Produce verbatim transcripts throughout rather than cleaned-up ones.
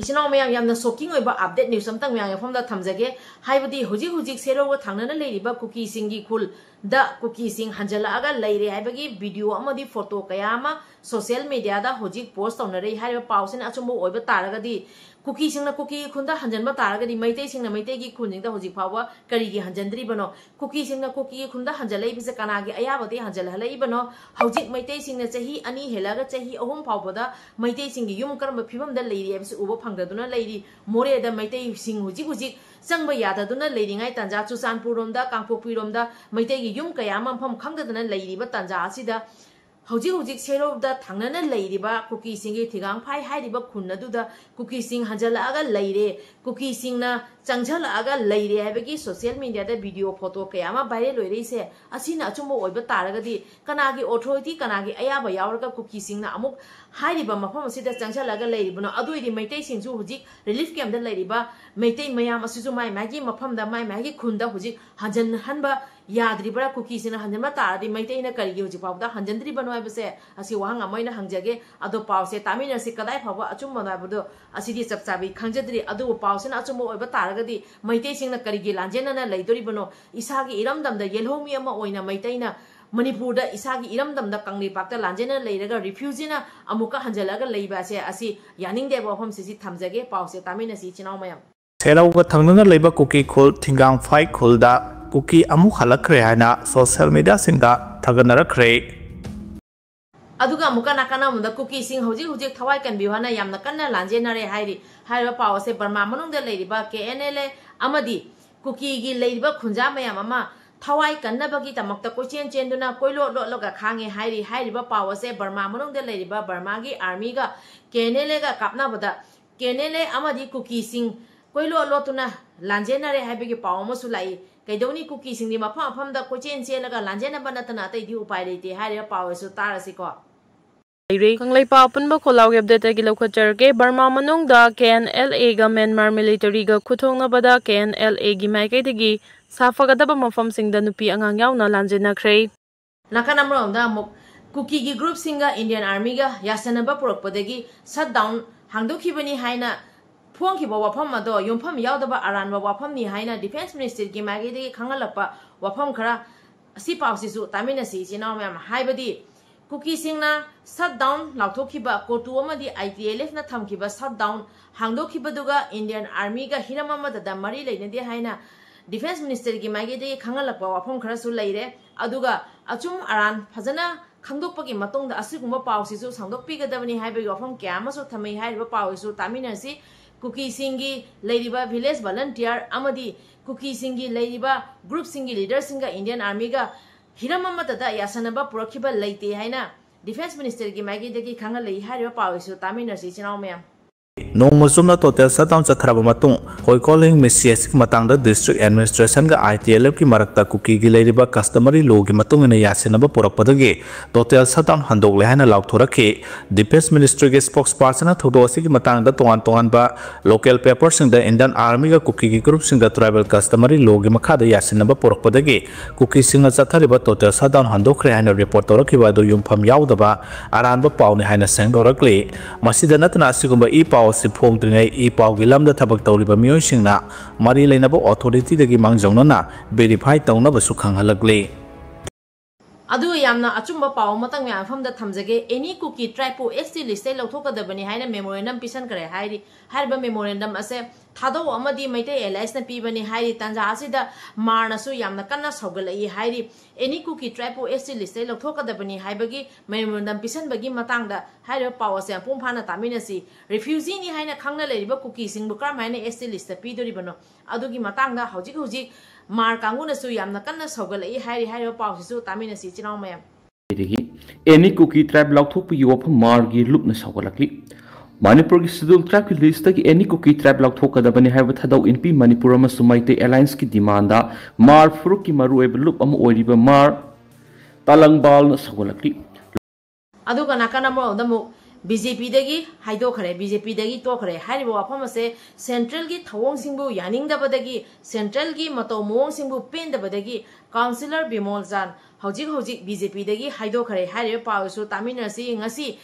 ꯏꯆꯤꯟ ꯏꯅꯥꯎ ꯃꯌꯥꯝ, ꯌꯥꯝꯅ shocking ꯑꯣꯏꯕ update news ꯑꯃꯇꯪ ꯃꯌꯥꯝꯒꯤ ꯃꯐꯝꯗ ꯊꯝꯖꯒꯦ꯫ ꯍꯥꯏꯕꯗꯤ ꯍꯧꯖꯤꯛ ꯍꯧꯖꯤꯛ ꯁꯦꯔꯧꯒ ꯊꯪꯅꯅ ꯂꯩꯔꯤꯕ ꯀꯨꯀꯤꯁꯤꯡꯒꯤ ꯈꯨꯜꯗ ꯀꯨꯀꯤꯁꯤꯡ ꯍꯟꯖꯜꯂꯛꯑꯒ ꯂꯩꯔꯦ ꯍꯥꯏꯕꯒꯤ video ꯑꯃꯗꯤ photo ꯀꯌꯥ ꯑꯃ social mediaꯗ ꯍꯧꯖꯤꯛ post ꯇꯧꯅꯔꯛꯏ꯫ ꯍꯥꯏꯔꯤꯕ ꯄꯥꯎꯁꯤꯅ ꯑꯆꯨꯝꯕ ꯑꯣꯏꯕ ꯇꯥꯔꯒꯗꯤ, ꯀꯨꯀꯤꯁꯤꯡꯅ ꯀꯨꯀꯤꯒꯤ ꯈꯨꯟꯗ ꯍꯟꯖꯟꯕ ꯇꯥꯔꯒꯗꯤ, ꯃꯩꯇꯩꯁꯤꯡꯅ ꯃꯩꯇꯩꯒꯤ ꯈꯨꯟꯁꯤꯡꯗ ꯍꯧꯖꯤꯛ ꯐꯥꯎꯕ ꯀꯔꯤꯒꯤ ꯍꯟꯖꯟꯗ꯭ꯔꯤꯕꯅꯣ? ꯀꯨꯀꯤꯁꯤꯡꯅ ꯀꯨꯀꯤꯒꯤ ꯈꯨꯟꯗ ꯍꯟꯖꯜꯂꯛꯏꯕꯁꯦ ꯀꯅꯥꯒꯤ ꯑꯌꯥꯕꯗꯒꯤ ꯍꯟꯖꯜꯍꯜꯂꯛꯏꯕꯅꯣ? ꯍꯧꯖꯤꯛ ꯃꯩꯇꯩꯁꯤꯡꯅ ꯆꯍꯤ ꯑꯅꯤ ꯍꯦꯜꯂꯛꯑꯒ ꯆꯍꯤ ꯑꯍꯨꯝ ꯐꯥꯎꯕꯗ ꯃꯩꯇꯩꯁꯤꯡꯒꯤ ꯌꯨꯝ ꯀꯔꯝꯕ ꯐꯤꯕꯝꯗ ꯂꯩꯔꯤ ꯍꯥꯏꯕꯁꯤ ꯎꯕ ꯐꯪꯗꯗꯨꯅ ꯂꯩꯔꯤ꯫ ꯃꯣꯔꯦꯗ ꯃꯩꯇꯩꯁꯤꯡ ꯍꯧꯖꯤꯛ ꯍꯧꯖꯤꯛ ꯆꯪꯕ ꯌꯥꯗꯗꯨꯅ ꯂꯩꯔꯤꯉꯩ ꯇꯥꯟꯖꯥ, ꯆꯨꯔꯆꯥꯟꯄꯨꯔꯔꯣꯝꯗ, ꯀꯥꯡꯄꯣꯛꯄꯤꯔꯣꯝꯗ ꯃꯩꯇꯩꯒꯤ ꯌꯨꯝ ꯀꯌꯥ ꯑꯃ ꯃꯐꯝ ꯈꯪꯗꯗꯅ ꯂꯩꯔꯤꯕ ꯇꯥꯟꯖꯥ ꯑꯁꯤꯗ, ꯍꯧꯖꯤꯛ ꯍꯧꯖꯤꯛ ꯁꯦꯔꯧꯗ ꯊꯪꯅꯅ ꯂꯩꯔꯤꯕ ꯀꯨꯀꯤꯁꯤꯡꯒꯤ ꯊꯤꯒꯥꯡꯐꯥꯏ ꯍꯥꯏꯔꯤꯕ ꯈꯨꯟ ꯑꯗꯨꯗ ꯀꯨꯀꯤꯁꯤꯡ ꯍꯟꯖꯜꯂꯛꯑꯒ ꯂꯩꯔꯦ, ꯀꯨꯀꯤꯁꯤꯡꯅ ꯆꯪꯁꯤꯜꯂꯛꯑꯒ ꯂꯩꯔꯦ ꯍꯥꯏꯕꯒꯤ social mediaꯗ video, photo ꯀꯌꯥ ꯑꯃ viral ꯑꯣꯏꯔꯛꯏꯁꯦ, ꯑꯁꯤꯅ ꯑꯆꯨꯝꯕ ꯑꯣꯏꯕ ꯇꯥꯔꯒꯗꯤ, ꯀꯅꯥꯒꯤ authority, ꯀꯅꯥꯒꯤ ꯑꯌꯥꯕ ꯌꯥꯎꯔꯒ ꯀꯨꯀꯤꯁꯤꯡꯅ ꯑꯃꯨꯛ ꯍꯥꯏꯔꯤꯕ ꯃꯐꯝ ꯑꯁꯤꯗ ꯆꯪꯁꯤꯜꯂꯒ ꯂꯩꯔꯤꯕꯅꯣ? ꯑꯗꯨ ꯑꯣꯏꯗꯤ ꯃꯩꯇꯩꯁꯤꯡꯁꯨ, ꯍꯧꯖꯤꯛ relief campꯗ ꯂꯩꯔꯤꯕ ꯃꯩꯇꯩ ꯃꯌꯥꯝ ꯑꯁꯤꯁꯨ ꯃꯥꯏ ꯃꯥꯏꯒꯤ ꯃꯐꯝꯗ, ꯃꯥꯏ ꯃꯥꯏꯒꯤ ꯈꯨꯟꯗ ꯍꯧꯖꯤꯛ ꯍꯟꯖꯤꯟꯍꯟꯕ ꯌꯥꯗ꯭ꯔꯤꯕ꯭ꯔꯥ? ꯀꯨꯀꯤꯁꯤꯡꯅ ꯍꯟꯖꯤꯟꯕ ꯇꯥꯔꯗꯤ ꯃꯩꯇꯩꯅ ꯀꯔꯤꯒꯤ ꯍꯧꯖꯤꯛ ꯐꯥꯎꯕꯗ ꯍꯟꯖꯤꯟꯗ꯭ꯔꯤꯕꯅꯣ ꯍꯥꯏꯕꯁꯦ, ꯑꯁꯤ ꯋꯥꯍꯪ ꯑꯃ ꯑꯣꯏꯅ ꯍꯪꯖꯒꯦ꯫ ꯑꯗꯣ ꯄꯥꯎꯁꯦ ꯇꯥꯃꯤꯟꯅꯁꯤ, ꯀꯗꯥꯏ ꯐꯥꯎꯕ ꯑꯆꯨꯝꯕꯅꯣ ꯍꯥꯏꯕꯗꯣ ꯑꯁꯤꯗꯤ ꯆꯞ ꯆꯥꯕꯤ ꯈꯪꯖꯗ꯭ꯔꯤ꯫ ꯑꯗꯨꯕꯨ ꯄꯥꯎꯁꯤꯅ ꯑꯆꯨꯝꯕ ꯑꯣꯏꯕ ꯇꯥꯔꯒꯗꯤ ꯃꯩꯇꯩꯁꯤꯡꯅ ꯀꯔꯤꯒꯤ ꯂꯥꯟꯖꯦꯟꯅꯅ ꯂꯩꯗꯣꯔꯤꯕꯅꯣ? ꯏꯁꯥꯒꯤ ꯏꯔꯝꯗꯝꯗ ꯌꯦꯜꯍꯧꯃꯤ ꯑꯃ ꯑꯣꯏꯅ ꯃꯩꯇꯩꯅ ꯃꯅꯤꯄꯨꯔꯗ, ꯏꯁꯥꯒꯤ ꯏꯔꯝꯗꯝꯗ, ꯀꯪꯂꯩꯄꯥꯛꯇ ꯂꯥꯟꯖꯦꯟꯅ ꯂꯩꯔꯒ refugeeꯅ ꯑꯃꯨꯛꯀ ꯍꯟꯖꯤꯜꯂꯒ ꯂꯩꯕ ꯑꯁꯦ, ꯑꯁꯤ ꯌꯥꯅꯤꯡꯗꯦꯕ ꯋꯥꯐꯝꯁꯤ ꯁꯤ ꯊꯝꯖꯒꯦ꯫ ꯄꯥꯎꯁꯦ ꯇꯥꯃꯤꯟꯅꯁꯤ ꯏꯆꯤꯟ ꯏꯅꯥꯎ ꯃꯌꯥꯝ꯫ ꯁꯦꯔꯧꯒ ꯊꯪꯅꯅ ꯂꯩꯕ ꯀꯨꯀꯤ ꯈꯨꯜ ꯊꯤꯡꯒꯥꯡꯐꯥꯏ ꯈꯨꯜꯗ ꯀꯨꯀꯤ ꯑꯃꯨꯛ ꯍꯜꯂꯛꯈ꯭ꯔꯦ ꯍꯥꯏꯅ social mediaꯁꯤꯡꯗ ꯊꯥꯒꯠꯅꯔꯛꯈ꯭ꯔꯦ꯫ ꯑꯗꯨꯒ ꯑꯃꯨꯛꯀ ꯅꯥꯀꯟ ꯑꯃꯗ ꯀꯨꯀꯤꯁꯤꯡ ꯍꯧꯖꯤꯛ ꯍꯧꯖꯤꯛ ꯊꯋꯥꯏ ꯀꯟꯕꯤꯌꯨ ꯍꯥꯏꯅ ꯌꯥꯝꯅ ꯀꯟꯅ ꯂꯥꯟꯖꯦꯟꯅꯔꯦ ꯍꯥꯏꯔꯤ꯫ ꯍꯥꯏꯔꯤꯕ ꯄꯥꯎ ꯑꯁꯦ ꯕꯔꯃꯥ ꯃꯅꯨꯡꯗ ꯂꯩꯔꯤꯕ KNLA ꯑꯃꯗꯤ ꯀꯨꯀꯤꯒꯤ ꯂꯩꯔꯤꯕ ꯈꯨꯟꯖꯥ ꯃꯌꯥꯝ ꯑꯃ ꯊꯋꯥꯏ ꯀꯟꯅꯕꯒꯤꯗꯃꯛꯇ ꯀꯣꯏꯆꯦꯟ ꯆꯦꯟꯗꯨꯅ ꯀꯣꯏꯂꯣꯠ ꯂꯣꯠꯂꯒ ꯈꯥꯡꯉꯦ ꯍꯥꯏꯔꯤ꯫ ꯍꯥꯏꯔꯤꯕ ꯄꯥꯎ ꯑꯁꯦ ꯕꯔꯃꯥ ꯃꯅꯨꯡꯗ ꯂꯩꯔꯤꯕ ꯕꯔꯃꯥꯒꯤ armyꯒ KNLAꯒ ꯀꯥꯞꯅꯕꯗ, KNLA ꯑꯃꯗꯤ ꯀꯨꯀꯤꯁꯤꯡ ꯀꯣꯏꯂꯣꯠ ꯂꯣꯠꯇꯨꯅ ꯂꯥꯟꯖꯦꯟꯅꯔꯦ ꯍꯥꯏꯕꯒꯤ ꯄꯥꯎ ꯑꯃꯁꯨ ꯂꯥꯛꯏ꯫ ꯀꯩꯗꯧꯅꯤ, ꯀꯨꯀꯤꯁꯤꯡꯗꯤ ꯃꯐꯝ ꯃꯐꯝꯗ ꯀꯣꯏꯆꯦꯟ ꯆꯦꯜꯂꯒ ꯂꯥꯟꯖꯦꯟꯅꯕ ꯅꯠꯇꯅ ꯑꯇꯩꯗꯤ ꯎꯄꯥꯏ ꯂꯩꯇꯦ꯫ ꯍꯥꯏꯔꯤꯕ ꯄꯥꯎ ꯑꯁꯤꯁꯨ ꯇꯥꯔꯁꯤꯀꯣ꯫ ꯂꯩꯔꯦ꯫ ꯀꯪꯂꯩꯄꯥꯛ ꯑꯄꯨꯟꯕ ꯈꯣꯜꯂꯥꯎꯒꯤ updateꯇꯒꯤ ꯂꯧꯈꯠꯆꯔꯒꯦ꯫ ꯕꯔꯃꯥ ꯃꯅꯨꯡꯗ KNLAꯒ ꯃ꯭ꯌꯥꯟꯃꯥꯔ militaryꯒ ꯈꯨꯠꯊꯣꯛꯅꯕꯗ KNLAꯒꯤ ꯃꯥꯏꯀꯩꯗꯒꯤ ꯁꯥꯐꯒꯗꯕ ꯃꯐꯝꯁꯤꯡꯗ ꯅꯨꯄꯤ ꯑꯉꯥꯡ ꯌꯥꯎꯅ ꯂꯥꯟꯖꯦꯟꯅꯈ꯭ꯔꯦ꯫ ꯅꯥꯀꯟ ꯑꯃꯔꯣꯝꯗ ꯑꯃꯨꯛ ꯀꯨꯀꯤꯒꯤ groupꯁꯤꯡꯒ Indian armyꯒ ꯌꯥꯁꯟꯅꯕ ꯄꯨꯔꯛꯄꯗꯒꯤ shutdown ꯍꯥꯡꯗꯣꯛꯈꯤꯕꯅꯤ ꯍꯥꯏꯅ ꯐꯣꯡꯈꯤꯕ ꯋꯥꯐꯝ ꯑꯗꯣ ꯌꯨꯝꯐꯝ ꯌꯥꯎꯗꯕ ꯑꯔꯥꯟꯕ ꯋꯥꯐꯝꯅꯤ ꯍꯥꯏꯅ Defence Ministryꯒꯤ ꯃꯥꯏꯀꯩꯗꯒꯤ ꯈꯪꯍꯜꯂꯛꯄ ꯋꯥꯐꯝ ꯈꯔ, ꯑꯁꯤ ꯄꯥꯎꯁꯤꯁꯨ ꯇꯥꯃꯤꯟꯅꯁꯤ, ꯏꯆꯤꯟ ꯏꯅꯥꯎ ꯃꯌꯥꯝ꯫ ꯍꯥꯏꯕꯗꯤ, ꯀꯨꯀꯤꯁꯤꯡꯅ shutdown ꯂꯥꯎꯊꯣꯛꯈꯤꯕ, ꯀꯣꯇꯨ ꯑꯃꯗꯤ ITLFꯅ ꯊꯝꯈꯤꯕ shutdown ꯍꯥꯡꯗꯣꯛꯈꯤꯕꯗꯨꯒ Indian Armyꯒ ꯍꯤꯔꯝ ꯑꯃꯠꯇꯗ ꯃꯔꯤ ꯂꯩꯅꯗꯦ ꯍꯥꯏꯅ Defence Ministryꯒꯤ ꯃꯥꯏꯀꯩꯗꯒꯤ ꯈꯪꯍꯜꯂꯛꯄ ꯋꯥꯐꯝ ꯈꯔꯁꯨ ꯂꯩꯔꯦ꯫ ꯑꯗꯨꯒ ꯑꯆꯨꯝ ꯑꯔꯥꯟ ꯐꯖꯅ ꯈꯪꯗꯣꯛꯄꯒꯤ ꯃꯇꯨꯡꯗ ꯑꯁꯤꯒꯨꯝꯕ ꯄꯥꯎꯁꯤꯁꯨ ꯁꯟꯗꯣꯛꯄꯤꯒꯗꯕꯅꯤ ꯍꯥꯏꯕꯒꯤ ꯋꯥꯐꯝ ꯀꯌꯥ ꯑꯃꯁꯨ ꯊꯝꯃꯤ꯫ ꯍꯥꯏꯔꯤꯕ ꯄꯥꯎꯁꯤꯁꯨ ꯇꯥꯃꯤꯟꯅꯁꯤ꯫ ꯀꯨꯀꯤꯁꯤꯡꯒꯤ ꯂꯩꯔꯤꯕ village volunteer ꯑꯃꯗꯤ ꯀꯨꯀꯤꯁꯤꯡꯒꯤ ꯂꯩꯔꯤꯕ groupꯁꯤꯡꯒꯤ leaderꯁꯤꯡꯒ Indian Armyꯒ ꯍꯤꯔꯝ ꯑꯃꯠꯇꯗ ꯌꯥꯁꯟꯅꯕ ꯄꯨꯔꯛꯈꯤꯕ ꯂꯩꯇꯦ ꯍꯥꯏꯅ Defence Ministryꯒꯤ ꯃꯥꯏꯀꯩꯗꯒꯤ ꯈꯪꯍꯜꯂꯛꯏ꯫ ꯍꯥꯏꯔꯤꯕ ꯄꯥꯎꯁꯤꯁꯨ ꯇꯥꯃꯤꯟꯅꯁꯤ, ꯏꯆꯤꯟ ꯏꯅꯥꯎ ꯃꯌꯥꯝ꯫ ꯅꯣꯡꯃ ꯆꯨꯞꯅ total shutdown ꯆꯠꯊꯔꯕ ꯃꯇꯨꯡ, ꯍꯣꯏꯀꯣꯂꯤꯡ ꯃꯤꯁꯤ ꯑꯁꯤꯒꯤ ꯃꯇꯥꯡꯗ District Administrationꯒ ITLFꯀꯤ ꯃꯔꯛꯇ ꯀꯨꯀꯤꯒꯤ ꯂꯩꯔꯤꯕ customary lawꯒꯤ ꯃꯇꯨꯡ ꯏꯟꯅ ꯌꯥꯁꯤꯟꯅꯕ ꯄꯨꯔꯛꯄꯗꯒꯤ total shutdown ꯍꯟꯗꯣꯛꯂꯦ ꯍꯥꯏꯅ ꯂꯥꯎꯊꯣꯔꯛꯈꯤ꯫ Defence Ministryꯒꯤ spokespersonꯅ ꯊꯧꯗꯣꯛ ꯑꯁꯤꯒꯤ ꯃꯇꯥꯡꯗ ꯇꯣꯉꯥꯟ ꯇꯣꯉꯥꯟꯕ local paperꯁꯤꯡꯗ Indian Armyꯒ ꯀꯨꯀꯤꯒꯤ groupꯁꯤꯡꯗ tribal customary lawꯒꯤ ꯃꯈꯥꯗ ꯌꯥꯁꯤꯟꯅꯕ ꯄꯨꯔꯛꯄꯗꯒꯤ ꯀꯨꯀꯤꯁꯤꯡꯅ ꯆꯠꯊꯔꯤꯕ total shutdown ꯍꯟꯗꯣꯛꯈ꯭ꯔꯦ ꯍꯥꯏꯅ report ꯇꯧꯔꯛꯈꯤꯕ ꯑꯗꯨ ꯌꯨꯝꯐꯝ ꯌꯥꯎꯗꯕ ꯑꯔꯥꯟꯕ ꯄꯥꯎꯅꯤ ꯍꯥꯏꯅ ꯁꯦꯡꯗꯣꯔꯛꯂꯤ꯫ ꯃꯁꯤꯗ ꯅꯠꯇꯅ ꯑꯁꯤꯒꯨꯝꯕ e-ꯄꯥꯎ ꯑꯁꯤ ꯐꯣꯡꯗ꯭ꯔꯤꯉꯩ e-ꯄꯥꯎꯒꯤ ꯂꯝꯗ ꯊꯕꯛ ꯇꯧꯔꯤꯕ ꯃꯤꯑꯣꯏꯁꯤꯡꯅ ꯃꯔꯤ ꯂꯩꯅꯕ authorityꯗꯒꯤ ꯃꯥꯡꯖꯧꯅꯅ verify ꯇꯧꯅꯕꯁꯨ ꯈꯪꯍꯜꯂꯛꯂꯤ꯫ ꯑꯗꯨꯒ ꯌꯥꯝꯅ ꯑꯆꯨꯝꯕ ꯄꯥꯎ ꯑꯃꯇꯪ ꯃꯌꯥꯝ ꯃꯐꯝꯗ ꯊꯝꯖꯒꯦ꯫ Any Kuki tribeꯄꯨ ST listꯇꯩ ꯂꯧꯊꯣꯛꯀꯗꯕꯅꯤ ꯍꯥꯏꯅ memorandum ꯄꯤꯁꯟꯈ꯭ꯔꯦ ꯍꯥꯏꯔꯤ꯫ ꯍꯥꯏꯔꯤꯕ memorandum ꯑꯁꯦ ꯊꯥꯗꯧ ꯑꯃꯗꯤ ꯃꯩꯇꯩ Allianceꯅ ꯄꯤꯕꯅꯤ ꯍꯥꯏꯔꯤ꯫ ꯇꯥꯟꯖꯥ ꯑꯁꯤꯗ ꯃꯥꯔꯅꯁꯨ ꯌꯥꯝꯅ ꯀꯟꯅ ꯁꯧꯒꯠꯂꯛꯏ ꯍꯥꯏꯔꯤ꯫ Any Kuki tribeꯄꯨ ST listꯇꯩ ꯂꯧꯊꯣꯛꯀꯗꯕꯅꯤ ꯍꯥꯏꯕꯒꯤ memorandum ꯄꯤꯁꯟꯕꯒꯤ ꯃꯇꯥꯡꯗ ꯍꯥꯏꯔꯤꯕ ꯄꯥꯎ ꯑꯁꯦ ꯃꯄꯨꯡ ꯐꯥꯅ ꯇꯥꯃꯤꯟꯅꯁꯤ꯫ Refugeeꯅꯤ ꯍꯥꯏꯅ ꯈꯪꯅ ꯂꯩꯔꯤꯕ ꯀꯨꯀꯤꯁꯤꯡꯕꯨ ꯀꯔꯝꯍꯥꯏꯅ ST listꯇ ꯄꯤꯗꯣꯔꯤꯕꯅꯣ? ꯑꯗꯨꯒꯤ ꯃꯇꯥꯡꯗ ꯍꯧꯖꯤꯛ ꯍꯧꯖꯤꯛ ꯃꯥꯔ ꯀꯥꯡꯕꯨꯅꯁꯨ ꯌꯥꯝꯅ ꯀꯟꯅ ꯁꯧꯒꯠꯂꯛꯏ ꯍꯥꯏꯔꯤ꯫ ꯍꯥꯏꯔꯤꯕ ꯄꯥꯎꯁꯤꯁꯨ ꯇꯥꯃꯤꯟꯅꯁꯤ, ꯏꯆꯤꯟ ꯏꯅꯥꯎ ꯃꯌꯥꯝ꯫ ꯑꯗꯒꯤ Any Kuki tribe ꯂꯥꯎꯊꯣꯛꯄꯒꯤ ꯋꯥꯐꯝ ꯃꯥꯔꯒꯤ ꯂꯨꯞꯅ ꯁꯧꯒꯠꯂꯛꯂꯤ꯫ ꯃꯅꯤꯄꯨꯔꯒꯤ Scheduled Tribeꯀꯤ listꯇꯒꯤ Any Kuki tribe ꯂꯥꯎꯊꯣꯛꯀꯗꯕꯅꯤ ꯍꯥꯏꯕ ꯊꯥꯗꯧ ꯏꯟꯄꯤ ꯃꯅꯤꯄꯨꯔ ꯑꯃꯁꯨꯡ ꯃꯩꯇꯩ Allianceꯀꯤ demandꯗ ꯃꯥꯔ ꯐꯨꯔꯨꯞꯀꯤ ꯃꯔꯨꯑꯣꯏꯕ ꯂꯨꯞ ꯑꯃ ꯑꯣꯏꯔꯤꯕ ꯃꯥꯔ ꯇꯥꯂꯪꯕꯥꯜꯅ ꯁꯧꯒꯠꯂꯛꯂꯤ꯫ ꯑꯗꯨꯒ ꯅꯥꯀꯟ ꯑꯃꯔꯣꯝꯗ ꯑꯃꯨꯛ BJPꯗꯒꯤ ꯍꯥꯏꯗꯣꯛꯈ꯭ꯔꯦ, BJPꯗꯒꯤ ꯇꯣꯛꯈ꯭ꯔꯦ꯫ ꯍꯥꯏꯔꯤꯕ ꯋꯥꯐꯝ ꯑꯁꯦ centralꯒꯤ ꯊꯧꯑꯣꯡꯁꯤꯡꯕꯨ ꯌꯥꯅꯤꯡꯗꯕꯗꯒꯤ, centralꯒꯤ ꯃꯇꯧ ꯃꯑꯣꯡꯁꯤꯡꯕꯨ ꯄꯦꯟꯗꯕꯗꯒꯤ councillor ꯕꯤꯃꯣꯜ ꯖꯥꯟ ꯍꯧꯖꯤꯛ ꯍꯧꯖꯤꯛ BJPꯗꯒꯤ ꯍꯥꯏꯗꯣꯛꯈ꯭ꯔꯦ꯫ ꯍꯥꯏꯔꯤꯕ ꯄꯥꯎ ꯑꯁꯤꯁꯨ ꯇꯥꯃꯤꯟꯅꯔꯁꯤ꯫ ꯉꯁꯤ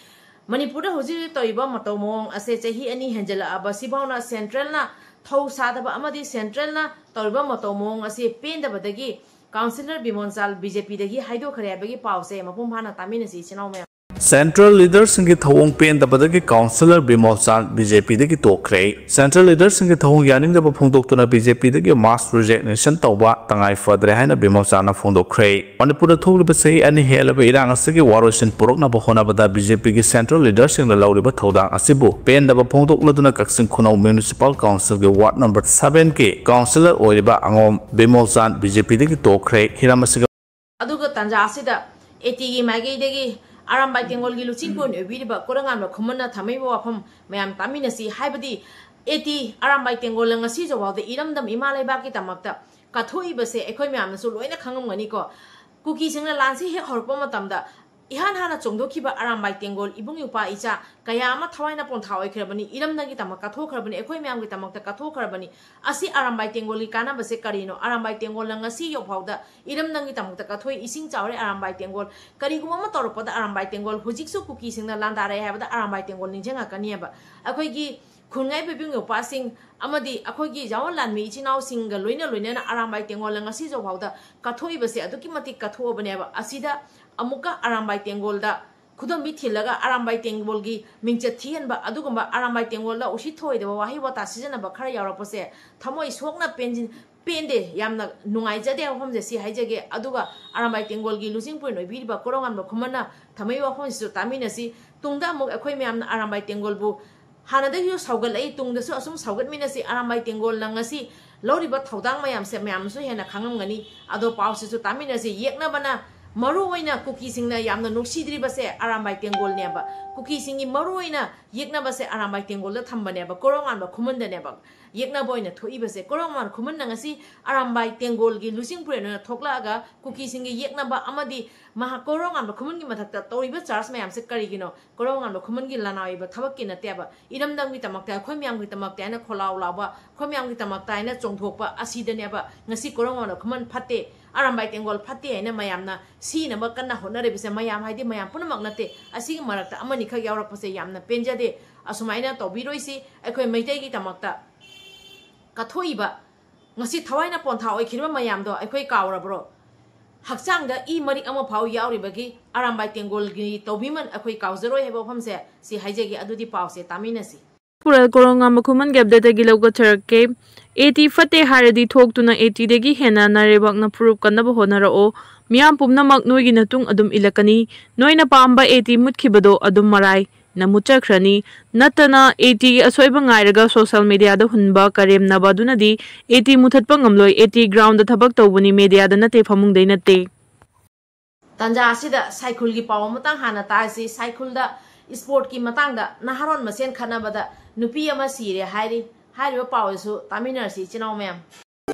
ꯃꯅꯤꯄꯨꯔꯗ ꯍꯧꯖꯤꯛ ꯍꯧꯖꯤꯛ ꯇꯧꯔꯤꯕ ꯃꯇꯧ ꯃꯑꯣꯡ ꯑꯁꯦ ꯆꯍꯤ ꯑꯅꯤ ꯍꯦꯟꯖꯜꯂꯛꯑꯕ ꯁꯤꯐꯥꯎꯅ central ꯅ ꯊꯧ ꯁꯥꯗꯕ ꯑꯃꯗꯤ central ꯅ ꯇꯧꯔꯤꯕ ꯃꯇꯧ ꯃꯑꯣꯡ ꯑꯁꯤ ꯄꯦꯟꯗꯕꯗꯒꯤ councillor ꯕꯤꯃꯣꯜ ꯆꯥꯟ BJP ꯗꯒꯤ ꯍꯥꯏꯗꯣꯛꯈ꯭ꯔꯦ ꯍꯥꯏꯕꯒꯤ ꯄꯥꯎꯁꯦ ꯃꯄꯨꯡ ꯐꯥꯅ ꯇꯥꯃꯤꯟꯅꯁꯤ ꯏꯆꯤꯟ ꯏꯅꯥꯎ ꯃꯌꯥꯝ꯫ Central leader ꯁꯤꯡꯒꯤ ꯊꯧꯑꯣꯡ ꯄꯦꯟꯗꯕꯗꯒꯤ councillor ꯕꯤꯃꯣꯜ ꯆꯥꯟ BJP ꯗꯒꯤ ꯇꯣꯛꯈ꯭ꯔꯦ꯫ Central leader ꯁꯤꯡꯒꯤ ꯊꯧꯑꯣꯡ ꯌꯥꯅꯤꯡꯗꯕ ꯐꯣꯡꯗꯣꯛꯇꯨꯅ BJP ꯗꯒꯤ mass resignation ꯇꯧꯕ ꯇꯉꯥꯏ ꯐꯗ꯭ꯔꯦ ꯍꯥꯏꯅ ꯕꯤꯃꯣꯜ ꯆꯥꯟꯅ ꯐꯣꯡꯗꯣꯛꯈ꯭ꯔꯦ꯫ ꯃꯅꯤꯄꯨꯔꯗ ꯊꯣꯛꯂꯤꯕ ꯆꯍꯤ ꯑꯅꯤ ꯍꯦꯜꯂꯕ ꯏꯔꯥꯡ ꯑꯁꯤꯒꯤ ꯋꯥꯔꯣꯏꯁꯤꯟ ꯄꯨꯔꯛꯅꯕ ꯍꯣꯠꯅꯕꯗ BJP ꯒꯤ central leader ꯁꯤꯡꯅ ꯂꯧꯔꯤꯕ ꯊꯧꯗꯥꯡ ꯑꯁꯤꯕꯨ ꯄꯦꯟꯗꯕ ꯐꯣꯡꯗꯣꯛꯂꯗꯨꯅ ꯀꯛꯆꯤꯡ ꯈꯨꯅꯧ municipal council ꯒꯤ ward number seven ꯒꯤ councillor ꯑꯣꯏꯔꯤꯕ ꯑꯉꯣꯝ ꯕꯤꯃꯣꯜ ꯆꯥꯟ BJP ꯗꯒꯤ ꯇꯣꯛꯈ꯭ꯔꯦ꯫ ꯍꯤꯔꯝ ꯑꯁꯤꯒ ꯑꯗꯨꯒ ꯇꯥꯟꯖꯥ ꯑꯁꯤꯗ AT ꯒꯤ ꯃꯥꯏꯀꯩꯗꯒꯤ ꯑꯔꯥꯝꯕꯥꯏ ꯇꯦꯡꯒꯣꯜꯒꯤ ꯂꯨꯆꯤꯡꯄꯨꯔꯦꯟ ꯑꯣꯏꯕꯤꯔꯤꯕ ꯀꯣꯔꯉꯥꯟꯕ ꯈꯨꯃꯟꯅ ꯊꯝꯃꯛꯏꯕ ꯋꯥꯐꯝ ꯃꯌꯥꯝ ꯇꯥꯃꯤꯟꯅꯁꯤ꯫ ꯍꯥꯏꯕꯗꯤ AT ꯑꯔꯥꯝꯕꯥꯏ ꯇꯦꯡꯒꯣꯜꯅ ꯉꯁꯤ ꯐꯥꯎꯕꯗ ꯏꯔꯝꯗꯝ ꯏꯃꯥ ꯂꯩꯕꯥꯛꯀꯤꯗꯃꯛꯇ ꯀꯠꯊꯣꯛꯏꯕꯁꯦ ꯑꯩꯈꯣꯏ ꯃꯌꯥꯝꯅꯁꯨ ꯂꯣꯏꯅ ꯈꯪꯉꯝꯒꯅꯤꯀꯣ꯫ ꯀꯨꯀꯤꯁꯤꯡꯅ ꯂꯥꯟꯁꯤ ꯍꯦꯛ ꯍꯧꯔꯛꯄ ꯃꯇꯝꯗ ꯏꯍꯥꯟ ꯍꯥꯟꯅ ꯆꯣꯡꯊꯣꯛꯈꯤꯕ ꯑꯔꯥꯝꯕꯥꯏ ꯇꯦꯡꯒꯣꯜ ꯏꯕꯨꯡ ꯏꯄ꯭ꯋꯥ ꯏꯆꯥ ꯀꯌꯥ ꯑꯃ ꯊꯋꯥꯏꯅ ꯄꯣꯟꯊꯥ ꯑꯣꯏꯈ꯭ꯔꯕꯅꯤ, ꯏꯔꯝꯗꯝꯒꯤꯗꯃꯛ ꯀꯠꯊꯣꯛꯈ꯭ꯔꯕꯅꯤ, ꯑꯩꯈꯣꯏ ꯃꯌꯥꯝꯒꯤꯗꯃꯛꯇ ꯀꯠꯊꯣꯛꯈ꯭ꯔꯕꯅꯤ꯫ ꯑꯁꯤ ꯑꯔꯥꯝꯕꯥꯏ ꯇꯦꯡꯒꯣꯜꯒꯤ ꯀꯥꯟꯅꯕꯁꯦ ꯀꯔꯤꯅꯣ? ꯑꯔꯥꯝꯕꯥꯏ ꯇꯦꯡꯒꯣꯜꯅ ꯉꯁꯤ ꯐꯥꯎꯗ ꯏꯔꯝꯗꯝꯒꯤꯗꯃꯛꯇ ꯀꯠꯊꯣꯛꯏ, ꯏꯁꯤꯡ ꯆꯥꯎꯔꯦ ꯑꯔꯥꯝꯕꯥꯏ ꯇꯦꯡꯒꯣꯜ꯫ ꯀꯔꯤꯒꯨꯝꯕ ꯑꯃ ꯇꯧꯔꯛꯄꯗ ꯑꯔꯥꯝꯕꯥꯏ ꯇꯦꯡꯒꯣꯜ, ꯍꯧꯖꯤꯛꯁꯨ ꯀꯨꯀꯤꯁꯤꯡꯅ ꯂꯥꯟꯗꯥꯔꯛꯑꯦ ꯍꯥꯏꯕꯗ ꯑꯔꯥꯝꯕꯥꯏ ꯇꯦꯡꯒꯣꯜ ꯅꯤꯡꯁꯤꯡꯉꯛꯀꯅꯤꯕ꯫ ꯑꯩꯈꯣꯏꯒꯤ ꯈꯨꯟꯉꯥꯏꯕ ꯏꯕꯨꯡ ꯏꯄ꯭ꯋꯥꯁꯤꯡ ꯑꯃꯗꯤ ꯑꯩꯈꯣꯏꯒꯤ ꯖꯋꯥꯟ ꯂꯥꯟꯃꯤ ꯏꯆꯤꯟ ꯏꯅꯥꯎꯁꯤꯡꯒ ꯂꯣꯏꯅ ꯂꯣꯏꯅꯅ ꯑꯔꯥꯝꯕꯥꯏ ꯇꯦꯡꯒꯣꯜꯅ ꯉꯁꯤ ꯐꯥꯎꯗ ꯀꯠꯊꯣꯛꯏꯕꯁꯦ ꯑꯗꯨꯛꯀꯤ ꯃꯇꯤꯛ ꯀꯠꯊꯣꯛꯑꯕꯅꯦꯕ꯫ ꯑꯁꯤꯗ ꯑꯃꯨꯛꯀ ꯑꯔꯥꯝꯕꯥꯏ ꯇꯦꯡꯒꯣꯜꯗ ꯈꯨꯗꯣꯝꯕꯤ ꯊꯤꯜꯂꯒ ꯑꯔꯥꯝꯕꯥꯏ ꯇꯦꯡꯒꯣꯜꯒꯤ ꯃꯤꯡꯆꯠ ꯊꯤꯍꯟꯕ, ꯑꯗꯨꯒꯨꯝꯕ ꯑꯔꯥꯝꯕꯥꯏ ꯇꯦꯡꯒꯣꯜꯗ ꯎꯁꯤꯠ ꯊꯑꯣꯏꯗꯕ ꯋꯥꯍꯩ ꯋꯥꯇꯥ ꯁꯤꯖꯤꯟꯅꯕ ꯈꯔ ꯌꯥꯎꯔꯛꯄꯁꯦ ꯊꯃꯣꯏ ꯁꯣꯛꯅ ꯄꯦꯟꯖꯤꯟ-, ꯄꯦꯟꯗꯦ, ꯌꯥꯝꯅ ꯅꯨꯡꯉꯥꯏꯖꯗꯦ ꯋꯥꯐꯝꯁꯦ ꯁꯤ ꯍꯥꯏꯖꯒꯦ꯫ ꯑꯗꯨꯒ ꯑꯔꯥꯝꯕꯥꯏ ꯇꯦꯡꯒꯣꯜꯒꯤ ꯂꯨꯆꯤꯡꯄꯨꯔꯦꯟ ꯑꯣꯏꯕꯤꯔꯤꯕ ꯀꯣꯔꯧꯉꯥꯟꯕ ꯈꯨꯃꯟꯅ ꯊꯝꯃꯛꯏꯕ ꯋꯥꯐꯝꯁꯤꯁꯨ ꯇꯥꯃꯤꯟꯅꯁꯤ꯫ ꯇꯨꯡꯗ ꯑꯃꯨꯛ ꯑꯩꯈꯣꯏ ꯃꯌꯥꯝꯅ ꯑꯔꯥꯝꯕꯥꯏ ꯇꯦꯡꯒꯣꯜꯕꯨ ꯍꯥꯟꯅꯗꯒꯤꯁꯨ ꯁꯧꯒꯠꯂꯛꯏ, ꯇꯨꯡꯗꯁꯨ ꯑꯁꯨꯝ ꯁꯧꯒꯠꯃꯤꯟꯅꯁꯤ꯫ ꯑꯔꯥꯝꯕꯥꯏ ꯇꯦꯡꯒꯣꯜꯅ ꯉꯁꯤ ꯂꯧꯔꯤꯕ ꯊꯧꯗꯥꯡ ꯃꯌꯥꯝꯁꯦ ꯃꯌꯥꯝꯅꯁꯨ ꯍꯦꯟꯅ ꯈꯪꯉꯝꯒꯅꯤ꯫ ꯑꯗꯣ ꯄꯥꯎꯁꯤꯁꯨ ꯇꯥꯃꯤꯟꯅꯁꯤ꯫ ꯌꯦꯛꯅꯕꯅ ꯃꯔꯨ ꯑꯣꯏꯅ ꯀꯨꯀꯤꯁꯤꯡꯅ ꯌꯥꯝꯅ ꯅꯨꯡꯁꯤꯗ꯭ꯔꯤꯕꯁꯦ ꯑꯔꯥꯝꯕꯥꯏ ꯇꯦꯡꯒꯣꯜꯅꯦꯕ꯫ ꯀꯨꯀꯤꯁꯤꯡꯒꯤ ꯃꯔꯨ ꯑꯣꯏꯅ ꯌꯦꯛꯅꯕꯁꯦ ꯑꯔꯥꯝꯕꯥꯏ ꯇꯦꯡꯒꯣꯜꯗ ꯊꯝꯕꯅꯦꯕ, ꯀꯣꯔꯧꯉꯥꯟꯕ ꯈꯨꯃꯟꯗꯅꯦꯕ ꯌꯦꯛꯅꯕ ꯑꯣꯏꯅ ꯊꯣꯛꯏꯕꯁꯦ꯫ ꯀꯣꯔꯧꯉꯥꯟꯕ ꯈꯨꯃꯟꯅ ꯉꯁꯤ ꯑꯔꯥꯝꯕꯥꯏ ꯇꯦꯡꯒꯣꯜꯒꯤ ꯂꯨꯆꯤꯡꯄꯨꯔꯦꯟ ꯑꯣꯏꯅ ꯊꯣꯛꯂꯛꯑꯒ ꯀꯨꯀꯤꯁꯤꯡꯒꯤ ꯌꯦꯛꯅꯕ ꯑꯃꯗꯤ ꯃꯍꯥꯛ ꯀꯣꯔꯧꯉꯥꯟꯕ ꯈꯨꯃꯟꯒꯤ ꯃꯊꯛꯇ ꯇꯧꯔꯤꯕ charge ꯃꯌꯥꯝꯁꯦ ꯀꯔꯤꯒꯤꯅꯣ? ꯀꯣꯔꯧꯉꯥꯟꯕ ꯈꯨꯃꯟꯒꯤ ꯂꯅꯥꯏ ꯑꯣꯏꯕ ꯊꯕꯛꯀꯤ ꯅꯠꯇꯦꯕ꯫ ꯏꯔꯝꯗꯝꯒꯤꯗꯃꯛꯇ, ꯑꯩꯈꯣꯏ ꯃꯌꯥꯝꯒꯤꯗꯃꯛꯇ ꯍꯥꯏꯅ ꯈꯣꯜꯂꯥꯎ ꯂꯥꯎꯕ, ꯑꯩꯈꯣꯏ ꯃꯌꯥꯝꯒꯤꯗꯃꯛꯇ ꯍꯥꯏꯅ ꯆꯣꯡꯊꯣꯛꯄ ꯑꯁꯤꯗꯅꯦꯕ ꯉꯁꯤ ꯀꯣꯔꯧꯉꯥꯟꯕ ꯈꯨꯃꯟ ꯐꯠꯇꯦ, ꯑꯔꯥꯝꯕꯥꯏ ꯇꯦꯡꯒꯣꯜ ꯐꯠꯇꯦ ꯍꯥꯏꯅ ꯃꯌꯥꯝꯅ ꯁꯤꯅꯕ ꯀꯟꯅ ꯍꯣꯠꯅꯔꯤꯕꯁꯦ, ꯃꯌꯥꯝ ꯍꯥꯏꯗꯤ ꯃꯌꯥꯝ ꯄꯨꯝꯅꯃꯛ ꯅꯠꯇꯦ, ꯑꯁꯤꯒꯤ ꯃꯔꯛꯇ ꯑꯃꯅꯤꯈꯛ ꯌꯥꯎꯔꯛꯄꯁꯦ ꯌꯥꯝꯅ ꯄꯦꯟꯖꯗꯦ꯫ ꯑꯁꯨꯃꯥꯏꯅ ꯇꯧꯕꯤꯔꯣꯏꯁꯤ꯫ ꯑꯩꯈꯣꯏ ꯃꯩꯇꯩꯒꯤꯗꯃꯛꯇ ꯀꯠꯊꯣꯛꯏꯕ, ꯉꯁꯤ ꯊꯋꯥꯏꯅ ꯄꯣꯟꯊꯥ ꯑꯣꯏꯈꯤꯕ ꯃꯌꯥꯝꯗꯣ ꯑꯩꯈꯣꯏ ꯀꯥꯎꯔꯕ꯭ꯔꯣ? ꯍꯛꯆꯥꯡꯗ ꯏ ꯃꯔꯤꯛ ꯑꯃ ꯐꯥꯎ ꯌꯥꯎꯔꯤꯕꯒꯤ ꯑꯔꯥꯝꯕꯥꯏ ꯇꯦꯡꯒꯣꯜꯒꯤ ꯇꯧꯕꯤꯃꯜ ꯑꯩꯈꯣꯏ ꯀꯥꯎꯖꯔꯣꯏ ꯍꯥꯏꯕ ꯋꯥꯐꯝꯁꯦ ꯁꯤ ꯍꯥꯏꯖꯒꯦ꯫ ꯑꯗꯨꯗꯤ ꯄꯥꯎꯁꯦ ꯇꯥꯃꯤꯟꯅꯁꯤ꯫ ꯄꯨꯔꯦꯜ ꯀꯣꯔꯣꯉꯥ ꯃꯈꯨꯃꯟꯒꯤ ꯑꯞꯗꯦꯠꯇꯒꯤ ꯂꯧꯒꯠꯆꯔꯛꯀꯦ꯫ ꯑꯦ ꯇꯤ ꯐꯠꯇꯦ ꯍꯥꯏꯔꯗꯤ ꯊꯣꯛꯇꯨꯅ ꯑꯦ ꯇꯤꯗꯒꯤ ꯍꯦꯟꯅ ꯅꯔꯩꯕꯥꯛꯅ ꯐꯨꯔꯨꯞ ꯀꯟꯅꯕ ꯍꯣꯠꯅꯔꯛꯑꯣ꯫ ꯃꯤꯌꯥꯝ ꯄꯨꯝꯅꯃꯛ ꯅꯣꯏꯒꯤ ꯅꯇꯨꯡ ꯑꯗꯨꯝ ꯏꯜꯂꯛꯀꯅꯤ꯫ ꯅꯣꯏꯅ ꯄꯥꯝꯕ ꯑꯦ ꯇꯤ ꯃꯨꯠꯈꯤꯕꯗꯣ ꯑꯗꯨꯝ ꯃꯔꯥꯏꯅ ꯃꯨꯠꯆꯈ꯭ꯔꯅꯤ꯫ ꯅꯠꯇꯅ ꯑꯦ ꯇꯤꯒꯤ ꯑꯁꯣꯏꯕ ꯉꯥꯏꯔꯒ ꯁꯣꯁꯦꯜ ꯃꯦꯗꯤꯌꯥꯗ ꯍꯨꯟꯕ ꯀꯔꯦꯝꯅꯕ ꯑꯗꯨꯅꯗꯤ ꯑꯦ ꯇꯤ ꯃꯨꯊꯠꯄ ꯉꯝꯂꯣꯏ꯫ ꯑꯦ ꯇꯤ ꯒ꯭ꯔꯥꯎꯟꯗ ꯊꯕꯛ ꯇꯧꯕꯅꯤ, ꯃꯦꯗꯤꯌꯥꯗ ꯅꯠꯇꯦ, ꯐꯃꯨꯡꯗꯩ ꯅꯠꯇꯦ꯫ ꯇꯥꯟꯖꯥ ꯑꯁꯤꯗ ꯁꯥꯏꯈꯨꯜꯒꯤ ꯄꯥꯎ ꯑꯃꯇꯪ ꯍꯥꯟꯅ ꯇꯥꯁꯤ꯫ ꯁꯥꯏꯈꯨꯜꯗ ꯏꯁꯄꯣꯔꯠꯀꯤ ꯃꯇꯥꯡꯗ ꯅꯍꯥꯔꯣꯟ ꯃꯁꯦꯟ ꯈꯠꯅꯕꯗ ꯅꯨꯄꯤ ꯑꯃ ꯁꯤꯔꯦ ꯍꯥꯏꯔꯤ꯫ ꯍꯥꯏꯔꯤꯕ ꯄꯥꯎ ꯑꯁꯤꯁꯨ ꯇꯥꯃꯤꯟꯅꯔꯁꯤ ꯏꯆꯤꯟ ꯏꯅꯥꯎ ꯃꯌꯥꯝ꯫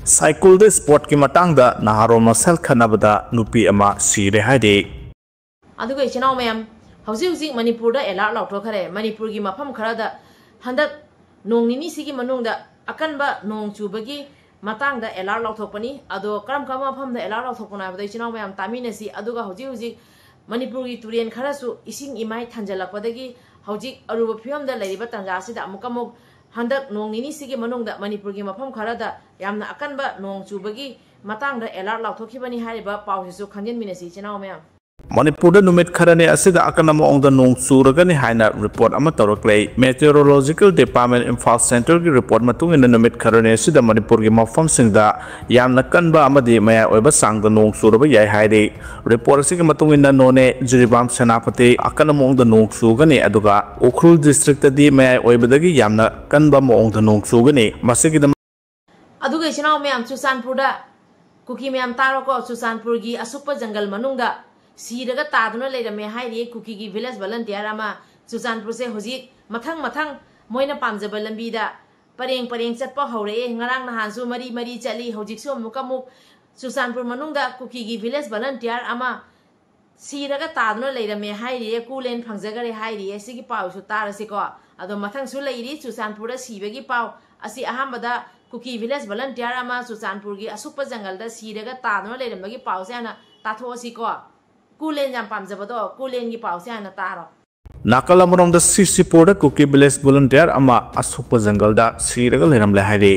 ꯁꯥꯏꯈꯨꯜꯗ ꯏꯁꯄꯣꯔꯠꯀꯤ ꯃꯇꯥꯡꯗ ꯅꯍꯥꯔꯣꯜ ꯃꯁꯦꯜ ꯈꯠꯅꯕꯗ ꯅꯨꯄꯤ ꯑꯃ ꯁꯤꯔꯦ ꯍꯥꯏꯔꯤ꯫ ꯑꯗꯨꯒ ꯏꯆꯤꯟ ꯏꯅꯥꯎ ꯃꯌꯥꯝ, ꯍꯧꯖꯤꯛ ꯍꯧꯖꯤꯛ ꯃꯅꯤꯄꯨꯔꯗ ꯑꯦꯂꯥꯔꯠ ꯂꯥꯎꯊꯣꯛꯈ꯭ꯔꯦ꯫ ꯃꯅꯤꯄꯨꯔꯒꯤ ꯃꯐꯝ ꯈꯔꯗ ꯍꯟꯗꯛ ꯅꯣꯡ ꯅꯤꯅꯤꯁꯤꯒꯤ ꯃꯅꯨꯡꯗ ꯑꯀꯟꯕ ꯅꯣꯡ ꯆꯨꯕꯒꯤ ꯃꯇꯥꯡꯗ ꯑꯦꯂꯥꯔꯠ ꯂꯥꯎꯊꯣꯛꯄꯅꯤ꯫ ꯑꯗꯣ ꯀꯔꯝ ꯀꯔꯝꯕ ꯃꯐꯝꯗ ꯑꯦꯂꯥꯔꯠ ꯂꯥꯎꯊꯣꯛꯄꯅꯣ ꯍꯥꯏꯕꯗꯣ ꯏꯆꯤꯟ ꯏꯅꯥꯎ ꯃꯌꯥꯝ ꯇꯥꯃꯤꯟꯅꯁꯤ꯫ ꯑꯗꯨꯒ ꯍꯧꯖꯤꯛ ꯍꯧꯖꯤꯛ ꯃꯅꯤꯄꯨꯔꯒꯤ ꯇꯨꯔꯦꯟ ꯈꯔꯁꯨ ꯏꯁꯤꯡ ꯏꯃꯥꯏ ꯊꯟꯖꯜꯂꯛꯄꯗꯒꯤ ꯍꯧꯖꯤꯛ ꯑꯔꯨꯕ ꯐꯤꯕꯝꯗ ꯂꯩꯔꯤꯕ ꯇꯥꯟꯖꯥ ꯑꯁꯤꯗ ꯑꯃꯨꯛꯀ ꯑꯃꯨꯛ ꯍꯟꯗꯛ ꯅꯣꯡ ꯅꯤꯅꯤꯁꯤꯒꯤ ꯃꯅꯨꯡꯗ ꯃꯅꯤꯄꯨꯔꯒꯤ ꯃꯐꯝ ꯈꯔꯗ ꯌꯥꯝꯅ ꯑꯀꯟꯕ ꯅꯣꯡ ꯆꯨꯕꯒꯤ ꯃꯇꯥꯡꯗ ꯑꯦꯂꯥꯔꯠ ꯂꯥꯎꯊꯣꯛꯈꯤꯕꯅꯤ ꯍꯥꯏꯔꯤꯕ ꯄꯥꯎꯁꯤꯁꯨ ꯈꯪꯖꯤꯟꯃꯤꯟꯅꯁꯤ ꯏꯆꯤꯟ ꯏꯅꯥꯎ ꯃꯌꯥꯝ꯫ ꯃꯅꯤꯄꯨꯔꯗ ꯅꯨꯃꯤꯠ ꯈꯔꯅꯤ ꯑꯁꯤꯗ ꯑꯀꯟꯕ ꯃꯑꯣꯡꯗ ꯅꯣꯡ ꯆꯨꯔꯒꯅꯤ ꯍꯥꯏꯅ ꯔꯤꯄꯣꯔꯠ ꯑꯃ ꯇꯧꯔꯛꯂꯦ꯫ Meteorological Department ꯏꯝꯐꯥꯜ ꯁꯦꯟꯇꯔꯒꯤ ꯔꯤꯄꯣꯔꯠ ꯃꯇꯨꯡ ꯏꯟꯅ ꯅꯨꯃꯤꯠ ꯈꯔꯅꯤ ꯑꯁꯤꯗ ꯃꯅꯤꯄꯨꯔꯒꯤ ꯃꯐꯝꯁꯤꯡꯗ ꯌꯥꯝꯅ ꯀꯟꯕ ꯑꯃꯗꯤ ꯃꯌꯥꯏ ꯑꯣꯏꯕ ꯆꯥꯡꯗ ꯅꯣꯡ ꯆꯨꯔꯕ ꯌꯥꯏ ꯍꯥꯏꯔꯤ꯫ ꯔꯤꯄꯣꯔꯠ ꯑꯁꯤꯒꯤ ꯃꯇꯨꯡ ꯏꯟꯅ ꯅꯣꯅꯦ, ꯖꯤꯔꯤꯕꯥꯝ, ꯁꯦꯅꯥꯄꯇꯤ ꯑꯀꯟꯕ ꯃꯑꯣꯡꯗ ꯅꯣꯡ ꯆꯨꯒꯅꯤ, ꯑꯗꯨꯒ ꯎꯈ꯭ꯔꯨꯜ ꯗꯤꯁꯇ꯭ꯔꯤꯛꯇꯗꯤ ꯃꯌꯥꯏ ꯑꯣꯏꯕꯗꯒꯤ ꯌꯥꯝꯅ ꯀꯟꯕ ꯃꯑꯣꯡꯗ ꯅꯣꯡ ꯆꯨꯒꯅꯤ꯫ ꯃꯁꯤꯒꯤꯗꯃꯛ ꯑꯗꯨꯒ ꯏꯆꯤꯟ ꯏꯅꯥꯎ ꯃꯌꯥꯝ, ꯆꯨꯔꯆꯥꯟꯄꯨꯔꯗ ꯀꯨꯀꯤ ꯃꯌꯥꯝ ꯇꯥꯔꯣꯀꯣ, ꯆꯨꯔꯆꯥꯟꯄꯨꯔꯒꯤ ꯑꯁꯨꯛꯄ ꯖꯪꯒꯜ ꯃꯅꯨꯡꯗ ꯁꯤꯔꯒ ꯇꯥꯗꯨꯅ ꯂꯩꯔꯝꯃꯦ ꯍꯥꯏꯔꯤꯌꯦ ꯀꯨꯀꯤꯒꯤ village volunteer ꯑꯃ꯫ ꯆꯨꯔꯆꯥꯟꯄꯨꯔꯁꯦ ꯍꯧꯖꯤꯛ ꯃꯊꯪ ꯃꯊꯪ ꯃꯣꯏꯅ ꯄꯥꯝꯖꯕ ꯂꯝꯕꯤꯗ ꯄꯔꯦꯡ ꯄꯔꯦꯡ ꯆꯠꯄ ꯍꯧꯔꯛꯑꯦ꯫ ꯉꯔꯥꯡ ꯅꯍꯥꯟꯁꯨ ꯃꯔꯤ ꯃꯔꯤ ꯆꯠꯂꯤ꯫ ꯍꯧꯖꯤꯛꯁꯨ ꯑꯃꯨꯛꯀ ꯑꯃꯨꯛ ꯆꯨꯔꯆꯥꯟꯄꯨꯔ ꯃꯅꯨꯡꯗ ꯀꯨꯀꯤꯒꯤ village volunteer ꯑꯃ ꯁꯤꯔꯒ ꯇꯥꯗꯨꯅ ꯂꯩꯔꯝꯃꯦ ꯍꯥꯏꯔꯤꯌꯦ꯫ ꯀꯨꯂꯦꯟ ꯐꯪꯖꯈꯔꯦ ꯍꯥꯏꯔꯤꯌꯦ꯫ ꯁꯤꯒꯤ ꯄꯥꯎꯁꯨ ꯇꯥꯔꯁꯤꯀꯣ꯫ ꯑꯗꯣ ꯃꯊꯪꯁꯨ ꯂꯩꯔꯤ ꯆꯨꯔꯆꯥꯟꯄꯨꯔꯗ ꯁꯤꯕꯒꯤ ꯄꯥꯎ꯫ ꯑꯁꯤ ꯑꯍꯥꯟꯕꯗ ꯀꯨꯀꯤ ꯚꯤꯂꯦꯖ ꯚꯣꯂꯟꯇꯤꯌꯥꯔ ꯑꯃ ꯆꯨꯔꯆꯥꯟꯄꯨꯔꯒꯤ ꯑꯁꯨꯛꯄ ꯖꯪꯒꯜꯗ ꯁꯤꯔꯒ ꯇꯥꯗꯨꯅ ꯂꯩꯔꯝꯕꯒꯤ ꯄꯥꯎꯁꯦ ꯍꯥꯟꯅ ꯇꯥꯊꯣꯛꯑꯁꯤꯀꯣ꯫ ꯀꯨꯂꯦꯟ ꯌꯥꯝ ꯄꯥꯝꯖꯕꯗꯣ, ꯀꯨꯂꯦꯟꯒꯤ ꯄꯥꯎꯁꯦ ꯍꯥꯟꯅ ꯇꯥꯔꯣ꯫ ꯅꯥꯀꯜ ꯑꯃꯔꯣꯝꯗ ꯁꯤꯁꯤꯄꯨꯔꯗ ꯀꯨꯀꯤ ꯚꯤꯂꯦꯖ ꯚꯣꯂꯟꯇꯤꯌꯥꯔ ꯑꯃ ꯑꯁꯨꯛꯄ ꯖꯪꯒꯜꯗ ꯁꯤꯔꯒ ꯂꯩꯔꯝꯂꯦ ꯍꯥꯏꯔꯤ꯫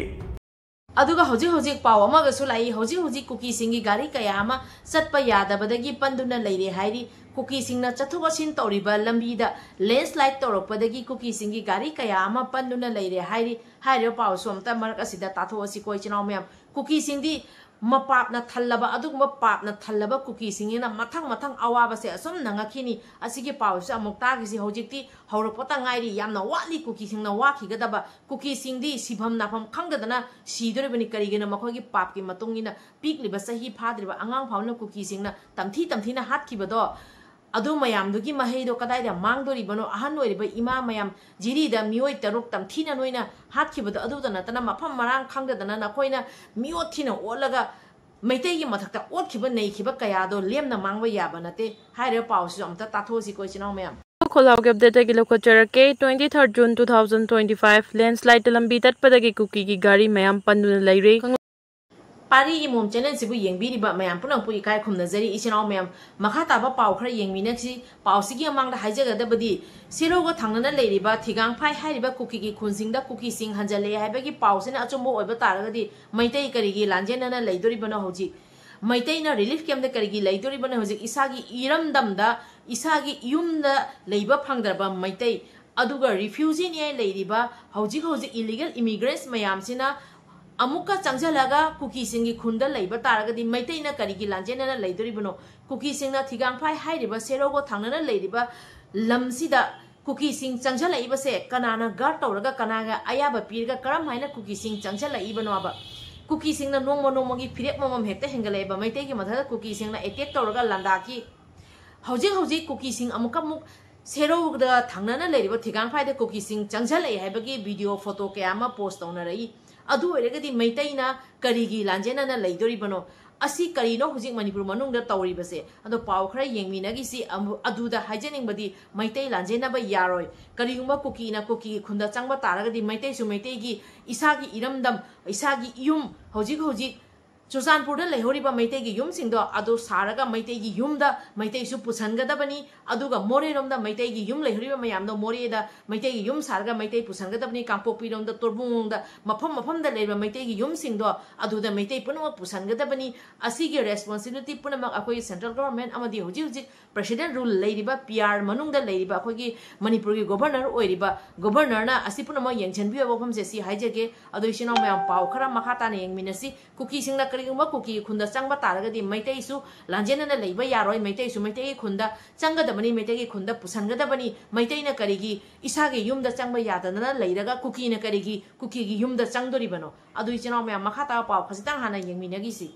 ꯑꯗꯨꯒ ꯍꯧꯖꯤꯛ ꯍꯧꯖꯤꯛ ꯄꯥꯎ ꯑꯃꯒꯁꯨ ꯂꯥꯛꯏ, ꯍꯧꯖꯤꯛ ꯍꯧꯖꯤꯛ ꯀꯨꯀꯤꯁꯤꯡꯒꯤ ꯒꯥꯔꯤ ꯀꯌꯥ ꯑꯃ ꯆꯠꯄ ꯌꯥꯗꯕꯗꯒꯤ ꯄꯟꯗꯨꯅ ꯂꯩꯔꯦ ꯍꯥꯏꯔꯤ꯫ ꯀꯨꯀꯤꯁꯤꯡꯅ ꯆꯠꯊꯣꯛ ꯆꯠꯁꯤꯟ ꯇꯧꯔꯤꯕ ꯂꯝꯕꯤꯗ ꯂꯦꯟꯁꯂꯥꯏꯠ ꯇꯧꯔꯛꯄꯗꯒꯤ ꯀꯨꯀꯤꯁꯤꯡꯒꯤ ꯒꯥꯔꯤ ꯀꯌꯥ ꯑꯃ ꯄꯟꯗꯨꯅ ꯂꯩꯔꯦ ꯍꯥꯏꯔꯤ꯫ ꯍꯥꯏꯔꯤꯕ ꯄꯥꯎꯁꯨ ꯑꯝꯇ ꯃꯔꯛ ꯑꯁꯤꯗ ꯇꯥꯊꯣꯛꯑꯁꯤꯀꯣ, ꯏꯆꯤꯟ ꯏꯅꯥꯎ ꯃꯌꯥꯝ꯫ ꯀꯨꯀꯤꯁꯤꯡꯗꯤ ꯃꯄꯥꯞꯅ ꯊꯜꯂꯕ, ꯑꯗꯨꯒꯨꯝꯕ ꯄꯥꯞꯅ ꯊꯜꯂꯕ ꯀꯨꯀꯤꯁꯤꯡꯁꯤꯅ ꯃꯊꯪ ꯃꯊꯪ ꯑꯋꯥꯕꯁꯦ ꯑꯁꯨꯝ ꯅꯪꯉꯛꯈꯤꯅꯤ꯫ ꯑꯁꯤꯒꯤ ꯄꯥꯎꯁꯦ ꯑꯃꯨꯛ ꯇꯥꯈꯤꯁꯤ꯫ ꯍꯧꯖꯤꯛꯇꯤ ꯍꯧꯔꯛꯄꯇ ꯉꯥꯏꯔꯤ, ꯌꯥꯝꯅ ꯋꯥꯠꯂꯤ ꯀꯨꯀꯤꯁꯤꯡꯅ ꯋꯥꯈꯤꯒꯗꯕ꯫ ꯀꯨꯀꯤꯁꯤꯡꯗꯤ ꯁꯤꯐꯝ ꯅꯥꯐꯝ ꯈꯪꯗꯗꯅ ꯁꯤꯗꯣꯔꯤꯕꯅꯤ꯫ ꯀꯔꯤꯒꯤꯅꯣ? ꯃꯈꯣꯏꯒꯤ ꯄꯥꯞꯀꯤ ꯃꯇꯨꯡ ꯏꯟꯅ ꯄꯤꯛꯂꯤꯕ ꯆꯍꯤ ꯐꯥꯗ꯭ꯔꯤꯕ ꯑꯉꯥꯡ ꯐꯥꯎꯅ ꯀꯨꯀꯤꯁꯤꯡꯅ ꯇꯝꯊꯤ ꯇꯝꯊꯤꯅ ꯍꯥꯠꯈꯤꯕꯗꯣ, ꯑꯗꯨ ꯃꯌꯥꯝꯗꯨꯒꯤ ꯃꯍꯩꯗꯣ ꯀꯗꯥꯏꯗ ꯃꯥꯡꯗꯣꯔꯤꯕꯅꯣ? ꯑꯍꯟ ꯑꯣꯏꯔꯤꯕ ꯏꯃꯥ ꯃꯌꯥꯝ, ꯖꯤꯔꯤꯗ ꯃꯤꯑꯣꯏ ꯇꯔꯨꯛ ꯇꯝꯊꯤꯅ ꯅꯣꯏꯅ ꯍꯥꯠꯈꯤꯕꯗꯣ, ꯑꯗꯨꯇ ꯅꯠꯇꯅ ꯃꯐꯝ ꯃꯔꯥꯡ ꯈꯪꯗꯗꯅ ꯅꯈꯣꯏꯅ ꯃꯤꯑꯣꯠ ꯊꯤꯅ ꯑꯣꯠꯂꯒ ꯃꯩꯇꯩꯒꯤ ꯃꯊꯛꯇ ꯑꯣꯠꯈꯤꯕ ꯅꯩꯈꯤꯕ ꯀꯌꯥꯗꯣ ꯂꯦꯝꯅ ꯃꯥꯡꯕ ꯌꯥꯕ ꯅꯠꯇꯦ꯫ ꯍꯥꯏꯔꯤꯕ ꯄꯥꯎꯁꯤꯁꯨ ꯑꯝꯇ ꯇꯥꯊꯣꯛꯑꯁꯤꯀꯣ, ꯏꯆꯤꯟ ꯏꯅꯥꯎ ꯃꯌꯥꯝ꯫ ꯈꯣꯜꯂꯥꯎꯒꯤ ꯑꯞꯗꯦꯠꯇꯒꯤ ꯂꯧꯈꯠꯆꯔꯛꯀꯦ꯫ Twenty third June two thousand twenty five, ꯂꯦꯟꯁꯂꯥꯏꯠꯇ ꯂꯝꯕꯤ ꯇꯠꯄꯗꯒꯤ ꯀꯨꯀꯤꯒꯤ ꯒꯥꯔꯤ ꯃꯌꯥꯝ ꯄꯟꯗꯨꯅ ꯂꯩꯔꯦ꯫ ꯄꯥꯔꯤ ꯏꯃꯣꯝ ꯆꯦꯅꯦꯜꯁꯤꯕꯨ ꯌꯦꯡꯕꯤꯔꯤꯕ ꯃꯌꯥꯝ ꯄꯨꯝꯅꯃꯛꯄꯨ ꯏꯀꯥꯏ ꯈꯨꯝꯅꯖꯔꯤ꯫ ꯏꯆꯤꯟ ꯏꯅꯥꯎ ꯃꯌꯥꯝ, ꯃꯈꯥ ꯇꯥꯕ ꯄꯥꯎ ꯈꯔ ꯌꯦꯡꯃꯤꯟꯅꯁꯤ꯫ ꯄꯥꯎꯁꯤꯒꯤ ꯃꯃꯥꯡꯗ ꯍꯥꯏꯖꯒꯗꯕꯗꯤ, ꯁꯦꯔꯧꯒ ꯊꯪꯅꯅ ꯂꯩꯔꯤꯕ ꯊꯤꯒꯥꯡꯐꯥꯏ ꯍꯥꯏꯔꯤꯕ ꯀꯨꯀꯤꯒꯤ ꯈꯨꯟꯁꯤꯡꯗ ꯀꯨꯀꯤꯁꯤꯡ ꯍꯟꯖꯜꯂꯛꯑꯦ ꯍꯥꯏꯕꯒꯤ ꯄꯥꯎꯁꯤꯅ ꯑꯆꯨꯝꯕ ꯑꯣꯏꯕ ꯇꯥꯔꯒꯗꯤ, ꯃꯩꯇꯩ ꯀꯔꯤꯒꯤ ꯂꯥꯟꯖꯦꯟꯅꯅ ꯂꯩꯗꯣꯔꯤꯕꯅꯣ ꯍꯧꯖꯤꯛ? ꯃꯩꯇꯩꯅ ꯔꯤꯂꯤꯐ ꯀꯦꯝꯞꯇ ꯀꯔꯤꯒꯤ ꯂꯩꯗꯣꯔꯤꯕꯅꯣ ꯍꯧꯖꯤꯛ? ꯏꯁꯥꯒꯤ ꯏꯔꯝꯗꯝꯗ, ꯏꯁꯥꯒꯤ ꯌꯨꯝꯗ ꯂꯩꯕ ꯐꯪꯗ꯭ꯔꯕ ꯃꯩꯇꯩ, ꯑꯗꯨꯒ ꯔꯤꯐ꯭ꯌꯨꯖꯤꯅꯤ ꯍꯥꯏꯅ ꯂꯩꯔꯤꯕ ꯍꯧꯖꯤꯛ ꯍꯧꯖꯤꯛ ꯏꯂꯤꯒꯦꯜ ꯏꯃꯤꯒ꯭ꯔꯦꯟꯠꯁ ꯃꯌꯥꯝꯁꯤꯅ ꯑꯃꯨꯛꯀ ꯆꯪꯁꯤꯜꯂꯒ ꯀꯨꯀꯤꯁꯤꯡꯒꯤ ꯈꯨꯟꯗ ꯂꯩꯕ ꯇꯥꯔꯒꯗꯤ ꯃꯩꯇꯩꯅ ꯀꯔꯤꯒꯤ ꯂꯥꯟꯖꯦꯟꯅꯅ ꯂꯩꯗꯣꯔꯤꯕꯅꯣ? ꯀꯨꯀꯤꯁꯤꯡꯅ ꯊꯤꯒꯥꯡꯐꯥꯏ ꯍꯥꯏꯔꯤꯕ ꯁꯦꯔꯧꯒ ꯊꯪꯅꯅ ꯂꯩꯔꯤꯕ ꯂꯝꯁꯤꯗ ꯀꯨꯀꯤꯁꯤꯡ ꯆꯪꯁꯤꯜꯂꯛꯏꯕꯁꯦ ꯀꯅꯥꯅ ꯒꯥꯔꯗ ꯇꯧꯔꯒ, ꯀꯅꯥꯒ ꯑꯌꯥꯕ ꯄꯤꯔꯒ, ꯀꯔꯝ ꯍꯥꯏꯅ ꯀꯨꯀꯤꯁꯤꯡ ꯆꯪꯁꯤꯜꯂꯛꯏꯕꯅꯣꯕ? ꯀꯨꯀꯤꯁꯤꯡꯅ ꯅꯣꯡꯃ ꯅꯣꯡꯃꯒꯤ ꯐꯤꯔꯦꯞ ꯃꯃꯝ ꯍꯦꯛꯇ ꯍꯦꯟꯒꯠꯂꯛꯑꯦꯕ꯫ ꯃꯩꯇꯩꯒꯤ ꯃꯊꯛꯇ ꯀꯨꯀꯤꯁꯤꯡꯅ ꯑꯦꯇꯦꯛ ꯇꯧꯔꯒ ꯂꯥꯟꯗꯥꯈꯤ꯫ ꯍꯧꯖꯤꯛ ꯍꯧꯖꯤꯛ ꯀꯨꯀꯤꯁꯤꯡ ꯑꯃꯨꯛꯀ ꯑꯃꯨꯛ ꯁꯦꯔꯧꯗ ꯊꯪꯅꯅ ꯂꯩꯔꯤꯕ ꯊꯤꯒꯥꯡꯐꯥꯏꯗ ꯀꯨꯀꯤꯁꯤꯡ ꯆꯪꯁꯤꯜꯂꯛꯑꯦ ꯍꯥꯏꯕꯒꯤ ꯚꯤꯗꯤꯑꯣ, ꯐꯣꯇꯣ ꯀꯌꯥ ꯑꯃ ꯄꯣꯁ ꯇꯧꯅꯔꯛꯏ꯫ ꯑꯗꯨ ꯑꯣꯏꯔꯒꯗꯤ ꯃꯩꯇꯩꯅ ꯀꯔꯤꯒꯤ ꯂꯥꯟꯖꯦꯟꯅꯅ ꯂꯩꯗꯣꯔꯤꯕꯅꯣ? ꯑꯁꯤ ꯀꯔꯤꯅꯣ ꯍꯧꯖꯤꯛ ꯃꯅꯤꯄꯨꯔ ꯃꯅꯨꯡꯗ ꯇꯧꯔꯤꯕꯁꯦ? ꯑꯗꯣ ꯄꯥꯎ ꯈꯔ ꯌꯦꯡꯃꯤꯟꯅꯈꯤꯁꯤ꯫ ꯑꯃꯨ-, ꯑꯗꯨꯗ ꯍꯥꯏꯖꯅꯤꯡꯕꯗꯤ, ꯃꯩꯇꯩ ꯂꯥꯟꯖꯦꯟꯅꯕ ꯌꯥꯔꯣꯏ꯫ ꯀꯔꯤꯒꯨꯝꯕ ꯀꯨꯀꯤꯅ ꯀꯨꯀꯤꯒꯤ ꯈꯨꯟꯗ ꯆꯪꯕ ꯇꯥꯔꯒꯗꯤ ꯃꯩꯇꯩꯁꯨ ꯃꯩꯇꯩꯒꯤ ꯏꯁꯥꯒꯤ ꯏꯔꯝꯗꯝ, ꯏꯁꯥꯒꯤ ꯌꯨꯝ, ꯍꯧꯖꯤꯛ ꯍꯧꯖꯤꯛ ꯆꯨꯔꯆꯥꯟꯄꯨꯔꯗ ꯂꯩꯍꯧꯔꯤꯕ ꯃꯩꯇꯩꯒꯤ ꯌꯨꯝꯁꯤꯡꯗꯣ ꯑꯗꯨ ꯁꯥꯔꯒ ꯃꯩꯇꯩꯒꯤ ꯌꯨꯝꯗ ꯃꯩꯇꯩꯁꯨ ꯄꯨꯁꯟꯒꯗꯕꯅꯤ꯫ ꯑꯗꯨꯒ ꯃꯣꯔꯦꯔꯣꯝꯗ ꯃꯩꯇꯩꯒꯤ ꯌꯨꯝ ꯂꯩꯍꯧꯔꯤꯕ ꯃꯌꯥꯝꯗꯣ ꯃꯣꯔꯦꯗ ꯃꯩꯇꯩꯒꯤ ꯌꯨꯝ ꯁꯥꯔꯒ ꯃꯩꯇꯩ ꯄꯨꯁꯟꯒꯗꯕꯅꯤ꯫ ꯀꯥꯡꯄꯣꯛꯄꯤꯔꯣꯝꯗ, ꯇꯣꯔꯕꯨꯡꯂꯣꯝꯗ, ꯃꯐꯝ ꯃꯐꯝꯗ ꯂꯩꯔꯤꯕ ꯃꯩꯇꯩꯒꯤ ꯌꯨꯝꯁꯤꯡꯗꯣ ꯑꯗꯨꯗ ꯃꯩꯇꯩ ꯄꯨꯝꯅꯃꯛ ꯄꯨꯁꯟꯒꯗꯕꯅꯤ꯫ ꯑꯁꯤꯒꯤ responsibility ꯄꯨꯝꯅꯃꯛ ꯑꯩꯈꯣꯏꯒꯤ central government ꯑꯃꯗꯤ ꯍꯧꯖꯤꯛ ꯍꯧꯖꯤꯛ president rule ꯂꯩꯔꯤꯕ, P R ꯃꯅꯨꯡꯗ ꯂꯩꯔꯤꯕ ꯑꯩꯈꯣꯏꯒꯤ ꯃꯅꯤꯄꯨꯔꯒꯤ governor ꯑꯣꯏꯔꯤꯕ governorꯅ ꯑꯁꯤ ꯄꯨꯝꯅꯃꯛ ꯌꯦꯡꯁꯤꯟꯕꯤꯌꯨ ꯍꯥꯏꯕ ꯋꯥꯐꯝꯁꯦ ꯁꯤ ꯍꯥꯏꯖꯒꯦ꯫ ꯑꯗꯣ ꯏꯆꯤꯟ ꯏꯅꯥꯎ ꯃꯌꯥꯝ, ꯄꯥꯎ ꯈꯔ ꯃꯈꯥ ꯇꯥꯅ ꯌꯦꯡꯃꯤꯟꯅꯁꯤ꯫ ꯀꯨꯀꯤꯁꯤꯡꯅ ꯀꯔꯤꯒꯨꯝꯕ ꯀꯨꯀꯤꯒꯤ ꯈꯨꯟꯗ ꯆꯪꯕ ꯇꯥꯔꯒꯗꯤ ꯃꯩꯇꯩꯁꯨ ꯂꯥꯟꯖꯦꯟꯅꯅ ꯂꯩꯕ ꯌꯥꯔꯣꯏ, ꯃꯩꯇꯩꯁꯨ ꯃꯩꯇꯩꯒꯤ ꯈꯨꯟꯗ ꯆꯪꯒꯗꯕꯅꯤ, ꯃꯩꯇꯩꯒꯤ ꯈꯨꯟꯗ ꯄꯨꯁꯟꯒꯗꯕꯅꯤ꯫ ꯃꯩꯇꯩꯅ ꯀꯔꯤꯒꯤ ꯏꯁꯥꯒꯤ ꯌꯨꯝꯗ ꯆꯪꯕ ꯌꯥꯗꯗꯅ ꯂꯩꯔꯒ ꯀꯨꯀꯤꯅ ꯀꯔꯤꯒꯤ ꯀꯨꯀꯤꯒꯤ ꯌꯨꯝꯗ ꯆꯪꯗꯣꯔꯤꯕꯅꯣ? ꯑꯗꯨ ꯏꯆꯤꯟ ꯏꯅꯥꯎ ꯃꯌꯥꯝ, ꯃꯈꯥ ꯇꯥꯕ ꯄꯥꯎ ꯈꯖꯤꯛꯇꯪ ꯍꯥꯟꯅ ꯌꯦꯡꯃꯤꯟꯅꯈꯤꯁꯤ꯫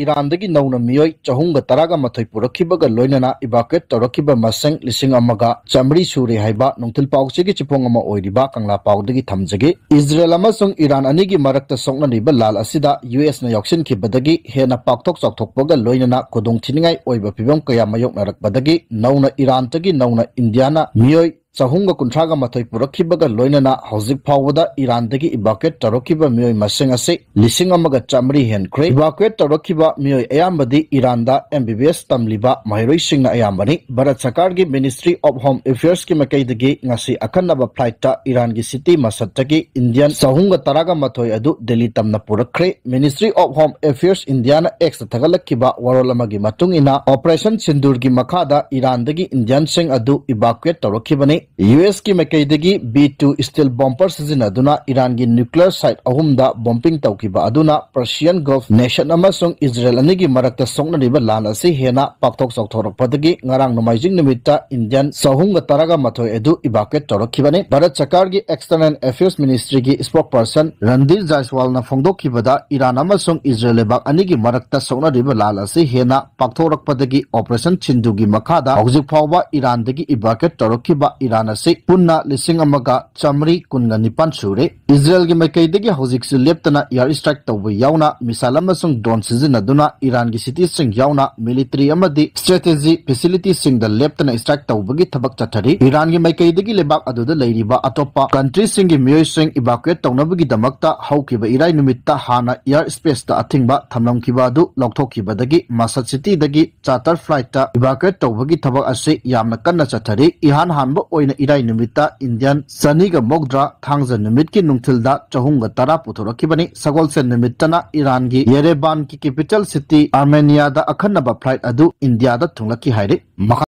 ꯏꯔꯥꯟꯗꯒꯤ ꯅꯧꯅ ꯃꯤꯑꯣꯏ ꯆꯍꯨꯝꯒ ꯇꯔꯥꯒ ꯃꯥꯊꯣꯏ ꯄꯨꯔꯛꯈꯤꯕꯒ ꯂꯣꯏꯅꯅ evacuate ꯇꯧꯔꯛꯈꯤꯕ ꯃꯁꯤꯡ ꯂꯤꯁꯤꯡ ꯑꯃꯒ ꯆꯥꯃꯔꯤ ꯁꯨꯔꯦ ꯍꯥꯏꯕ ꯅꯨꯡꯊꯤꯜ ꯄꯥꯎꯆꯦꯒꯤ ꯆꯤꯐꯣꯡ ꯑꯃ ꯑꯣꯏꯔꯤꯕ ꯀꯪꯂꯥ ꯄꯥꯎꯗꯒꯤ ꯊꯝꯖꯒꯦ꯫ ꯏꯖꯔꯦꯜ ꯑꯃꯁꯨꯡ ꯏꯔꯥꯟ ꯑꯅꯤꯒꯤ ꯃꯔꯛꯇ ꯁꯣꯛꯅꯔꯤꯕ ꯂꯥꯟ ꯑꯁꯤꯗ ꯌꯨ ꯑꯦꯁꯅ ꯌꯥꯎꯁꯤꯟꯈꯤꯕꯗꯒꯤ ꯍꯦꯟꯅ ꯄꯥꯛꯊꯣꯛ ꯆꯥꯎꯊꯣꯛꯄꯒ ꯂꯣꯏꯅꯅ ꯈꯨꯗꯣꯡꯊꯤꯅꯤꯡꯉꯥꯏ ꯑꯣꯏꯕ ꯐꯤꯚꯝ ꯀꯌꯥ ꯃꯥꯌꯣꯛꯅꯔꯛꯄꯗꯒꯤ ꯅꯧꯅ ꯏꯔꯥꯟꯗꯒꯤ ꯅꯧꯅ ꯏꯟꯗꯤꯌꯥꯅ ꯃꯤꯑꯣꯏ ꯆꯍꯨꯝꯒ ꯀꯨꯟꯊ꯭ꯔꯥꯒ ꯃꯥꯊꯣꯏ ꯄꯨꯔꯛꯈꯤꯕꯒ ꯂꯣꯏꯅꯅ ꯍꯧꯖꯤꯛ ꯐꯥꯎꯕꯗ ꯏꯔꯥꯟꯗꯒꯤ evacuate ꯇꯧꯔꯛꯈꯤꯕ ꯃꯤꯑꯣꯏ ꯃꯁꯤꯡ ꯑꯁꯤ ꯂꯤꯁꯤꯡ ꯑꯃꯒ ꯆꯥꯃꯔꯤ ꯍꯦꯟꯈ꯭ꯔꯦ꯫ Evacuate ꯇꯧꯔꯛꯈꯤꯕ ꯃꯤꯑꯣꯏ ꯑꯌꯥꯝꯕꯗꯤ ꯏꯔꯥꯟꯗ M B B S ꯇꯝꯂꯤꯕ ꯃꯍꯩꯔꯣꯏꯁꯤꯡꯅ ꯑꯌꯥꯝꯕꯅꯤ꯫ ꯚꯥꯔꯠ ꯁꯔꯀꯥꯔꯒꯤ Ministry of Home Affairsꯀꯤ ꯃꯥꯏꯀꯩꯗꯒꯤ ꯉꯁꯤ ꯑꯈꯟꯅꯕ flightꯇ ꯏꯔꯥꯟꯒꯤ city ꯃꯁꯠꯇꯒꯤ Indian ꯆꯍꯨꯝꯒ ꯇꯔꯥꯒ ꯃꯥꯊꯣꯏ ꯑꯗꯨ ꯗꯦꯜꯂꯤ ꯇꯝꯅ ꯄꯨꯔꯛꯈ꯭ꯔꯦ꯫ Ministry of Home Affairs Indiaꯅ Xꯇ ꯊꯥꯒꯠꯂꯛꯈꯤꯕ ꯋꯥꯔꯣꯜ ꯑꯃꯒꯤ ꯃꯇꯨꯡ ꯏꯟꯅ, Operation ꯁꯤꯟꯗꯨꯔꯒꯤ ꯃꯈꯥꯗ ꯏꯔꯥꯟꯗꯒꯤ Indianꯁꯤꯡ ꯑꯗꯨ evacuate ꯇꯧꯔꯛꯈꯤꯕꯅꯤ꯫ U S ꯀꯤ ꯃꯥꯏꯀꯩꯗꯒꯤ B two stealth bomber ꯁꯤꯖꯤꯟꯅꯗꯨꯅ ꯏꯔꯥꯟꯒꯤ nuclear site ꯑꯍꯨꯝꯗ bombing ꯇꯧꯈꯤꯕ ꯑꯗꯨꯅ Persian Gulf nation ꯑꯃꯁꯨꯡ ꯏꯖꯔꯦꯜ ꯑꯅꯤꯒꯤ ꯃꯔꯛꯇ ꯁꯣꯛꯅꯔꯤꯕ ꯂꯥꯟ ꯑꯁꯤ ꯍꯦꯟꯅ ꯄꯥꯛꯊꯣꯛ ꯆꯥꯎꯊꯣꯔꯛꯄꯗꯒꯤ ꯉꯔꯥꯡ ꯅꯣꯡꯃꯥꯏꯖꯤꯡ ꯅꯨꯃꯤꯠꯇ Indian ꯆꯍꯨꯝꯒ ꯇꯔꯥꯒ ꯃꯥꯊꯣꯏ ꯑꯗꯨ evacuate ꯇꯧꯔꯛꯈꯤꯕꯅꯤ꯫ ꯚꯥꯔꯠ ꯁꯔꯀꯥꯔꯒꯤ External Affairs Ministryꯒꯤ spokesperson Randhir ꯖꯥꯏꯁꯋꯥꯜꯅ ꯐꯣꯡꯗꯣꯛꯈꯤꯕꯗ, Iran ꯑꯃꯁꯨꯡ ꯏꯖꯔꯦꯜ ꯂꯩꯕꯥꯛ ꯑꯅꯤꯒꯤ ꯃꯔꯛꯇ ꯁꯣꯛꯅꯔꯤꯕ ꯂꯥꯟ ꯑꯁꯤ ꯍꯦꯟꯅ ꯄꯥꯛꯊꯣꯔꯛꯄꯗꯒꯤ Operation ꯁꯤꯟꯗꯨꯒꯤ ꯃꯈꯥꯗ ꯍꯧꯖꯤꯛ ꯐꯥꯎꯕ ꯏꯔꯥꯟꯗꯒꯤ evacuate ꯇꯧꯔꯛꯈꯤꯕ ꯏꯔꯥꯟ ꯑꯁꯤ ꯄꯨꯟꯅ ꯂꯤꯁꯤꯡ ꯑꯃꯒ ꯆꯥꯃꯔꯤ ꯀꯨꯟꯒ ꯅꯤꯄꯥꯟ ꯁꯨꯔꯦ꯫ ꯏꯖꯔꯦꯜꯒꯤ ꯃꯥꯏꯀꯩꯗꯒꯤ ꯍꯧꯖꯤꯛꯁꯨ ꯂꯦꯞꯇꯅ air strike ꯇꯧꯕ ꯌꯥꯎꯅ, missile ꯑꯃꯁꯨꯡ drone ꯁꯤꯖꯤꯟꯅꯗꯨꯅ ꯏꯔꯥꯟꯒꯤ cityꯁꯤꯡ ꯌꯥꯎꯅ military ꯑꯃꯗꯤ strategy facilityꯁꯤꯡꯗ ꯂꯦꯞꯇꯅ strike ꯇꯧꯕꯒꯤ ꯊꯕꯛ ꯆꯠꯊꯔꯤ꯫ ꯏꯔꯥꯟꯒꯤ ꯃꯥꯏꯀꯩꯗꯒꯤ ꯂꯩꯕꯥꯛ ꯑꯗꯨꯗ ꯂꯩꯔꯤꯕ ꯑꯇꯣꯞꯄ countryꯁꯤꯡꯒꯤ ꯃꯤꯑꯣꯏꯁꯤꯡ evacuate ꯇꯧꯅꯕꯒꯤꯗꯃꯛꯇ ꯍꯧꯈꯤꯕ ꯏꯔꯥꯏ ꯅꯨꯃꯤꯠꯇ ꯍꯥꯟꯅ air spaceꯇ ꯑꯊꯤꯡꯕ ꯊꯝꯂꯝꯈꯤꯕ ꯑꯗꯨ ꯂꯧꯊꯣꯛꯈꯤꯕꯗꯒꯤ ꯃꯁꯠ cityꯗꯒꯤ charter flightꯇ evacuate ꯇꯧꯕꯒꯤ ꯊꯕꯛ ꯑꯁꯤ ꯌꯥꯝꯅ ꯀꯟꯅ ꯆꯠꯊꯔꯤ꯫ ꯏꯍꯥꯟ ꯍꯥꯟꯕ ꯑꯣꯏꯅ ꯏꯔꯥꯏ ꯅꯨꯃꯤꯠꯇ Indian ꯆꯅꯤꯒ ꯃꯧꯗ꯭ꯔꯥ, ꯊꯥꯡꯖ ꯅꯨꯃꯤꯠꯀꯤ ꯅꯨꯡꯊꯤꯜꯗ ꯆꯍꯨꯝꯒ ꯇꯔꯥ ꯄꯨꯊꯣꯔꯛꯈꯤꯕꯅꯤ꯫ ꯁꯒꯣꯜꯁꯦꯟ ꯅꯨꯃꯤꯠꯇꯅ ꯏꯔꯥꯟꯒꯤ ꯌꯦꯔꯦꯕꯥꯟꯒꯤ capital city ꯑꯥꯔꯃꯦꯅꯤꯌꯥꯗ ꯑꯈꯟꯅꯕ flight ꯑꯗꯨ ꯏꯟꯗꯤꯌꯥꯗ ꯊꯨꯡꯂꯛꯈꯤ ꯍꯥꯏꯔꯤ꯫ ꯃꯈꯥ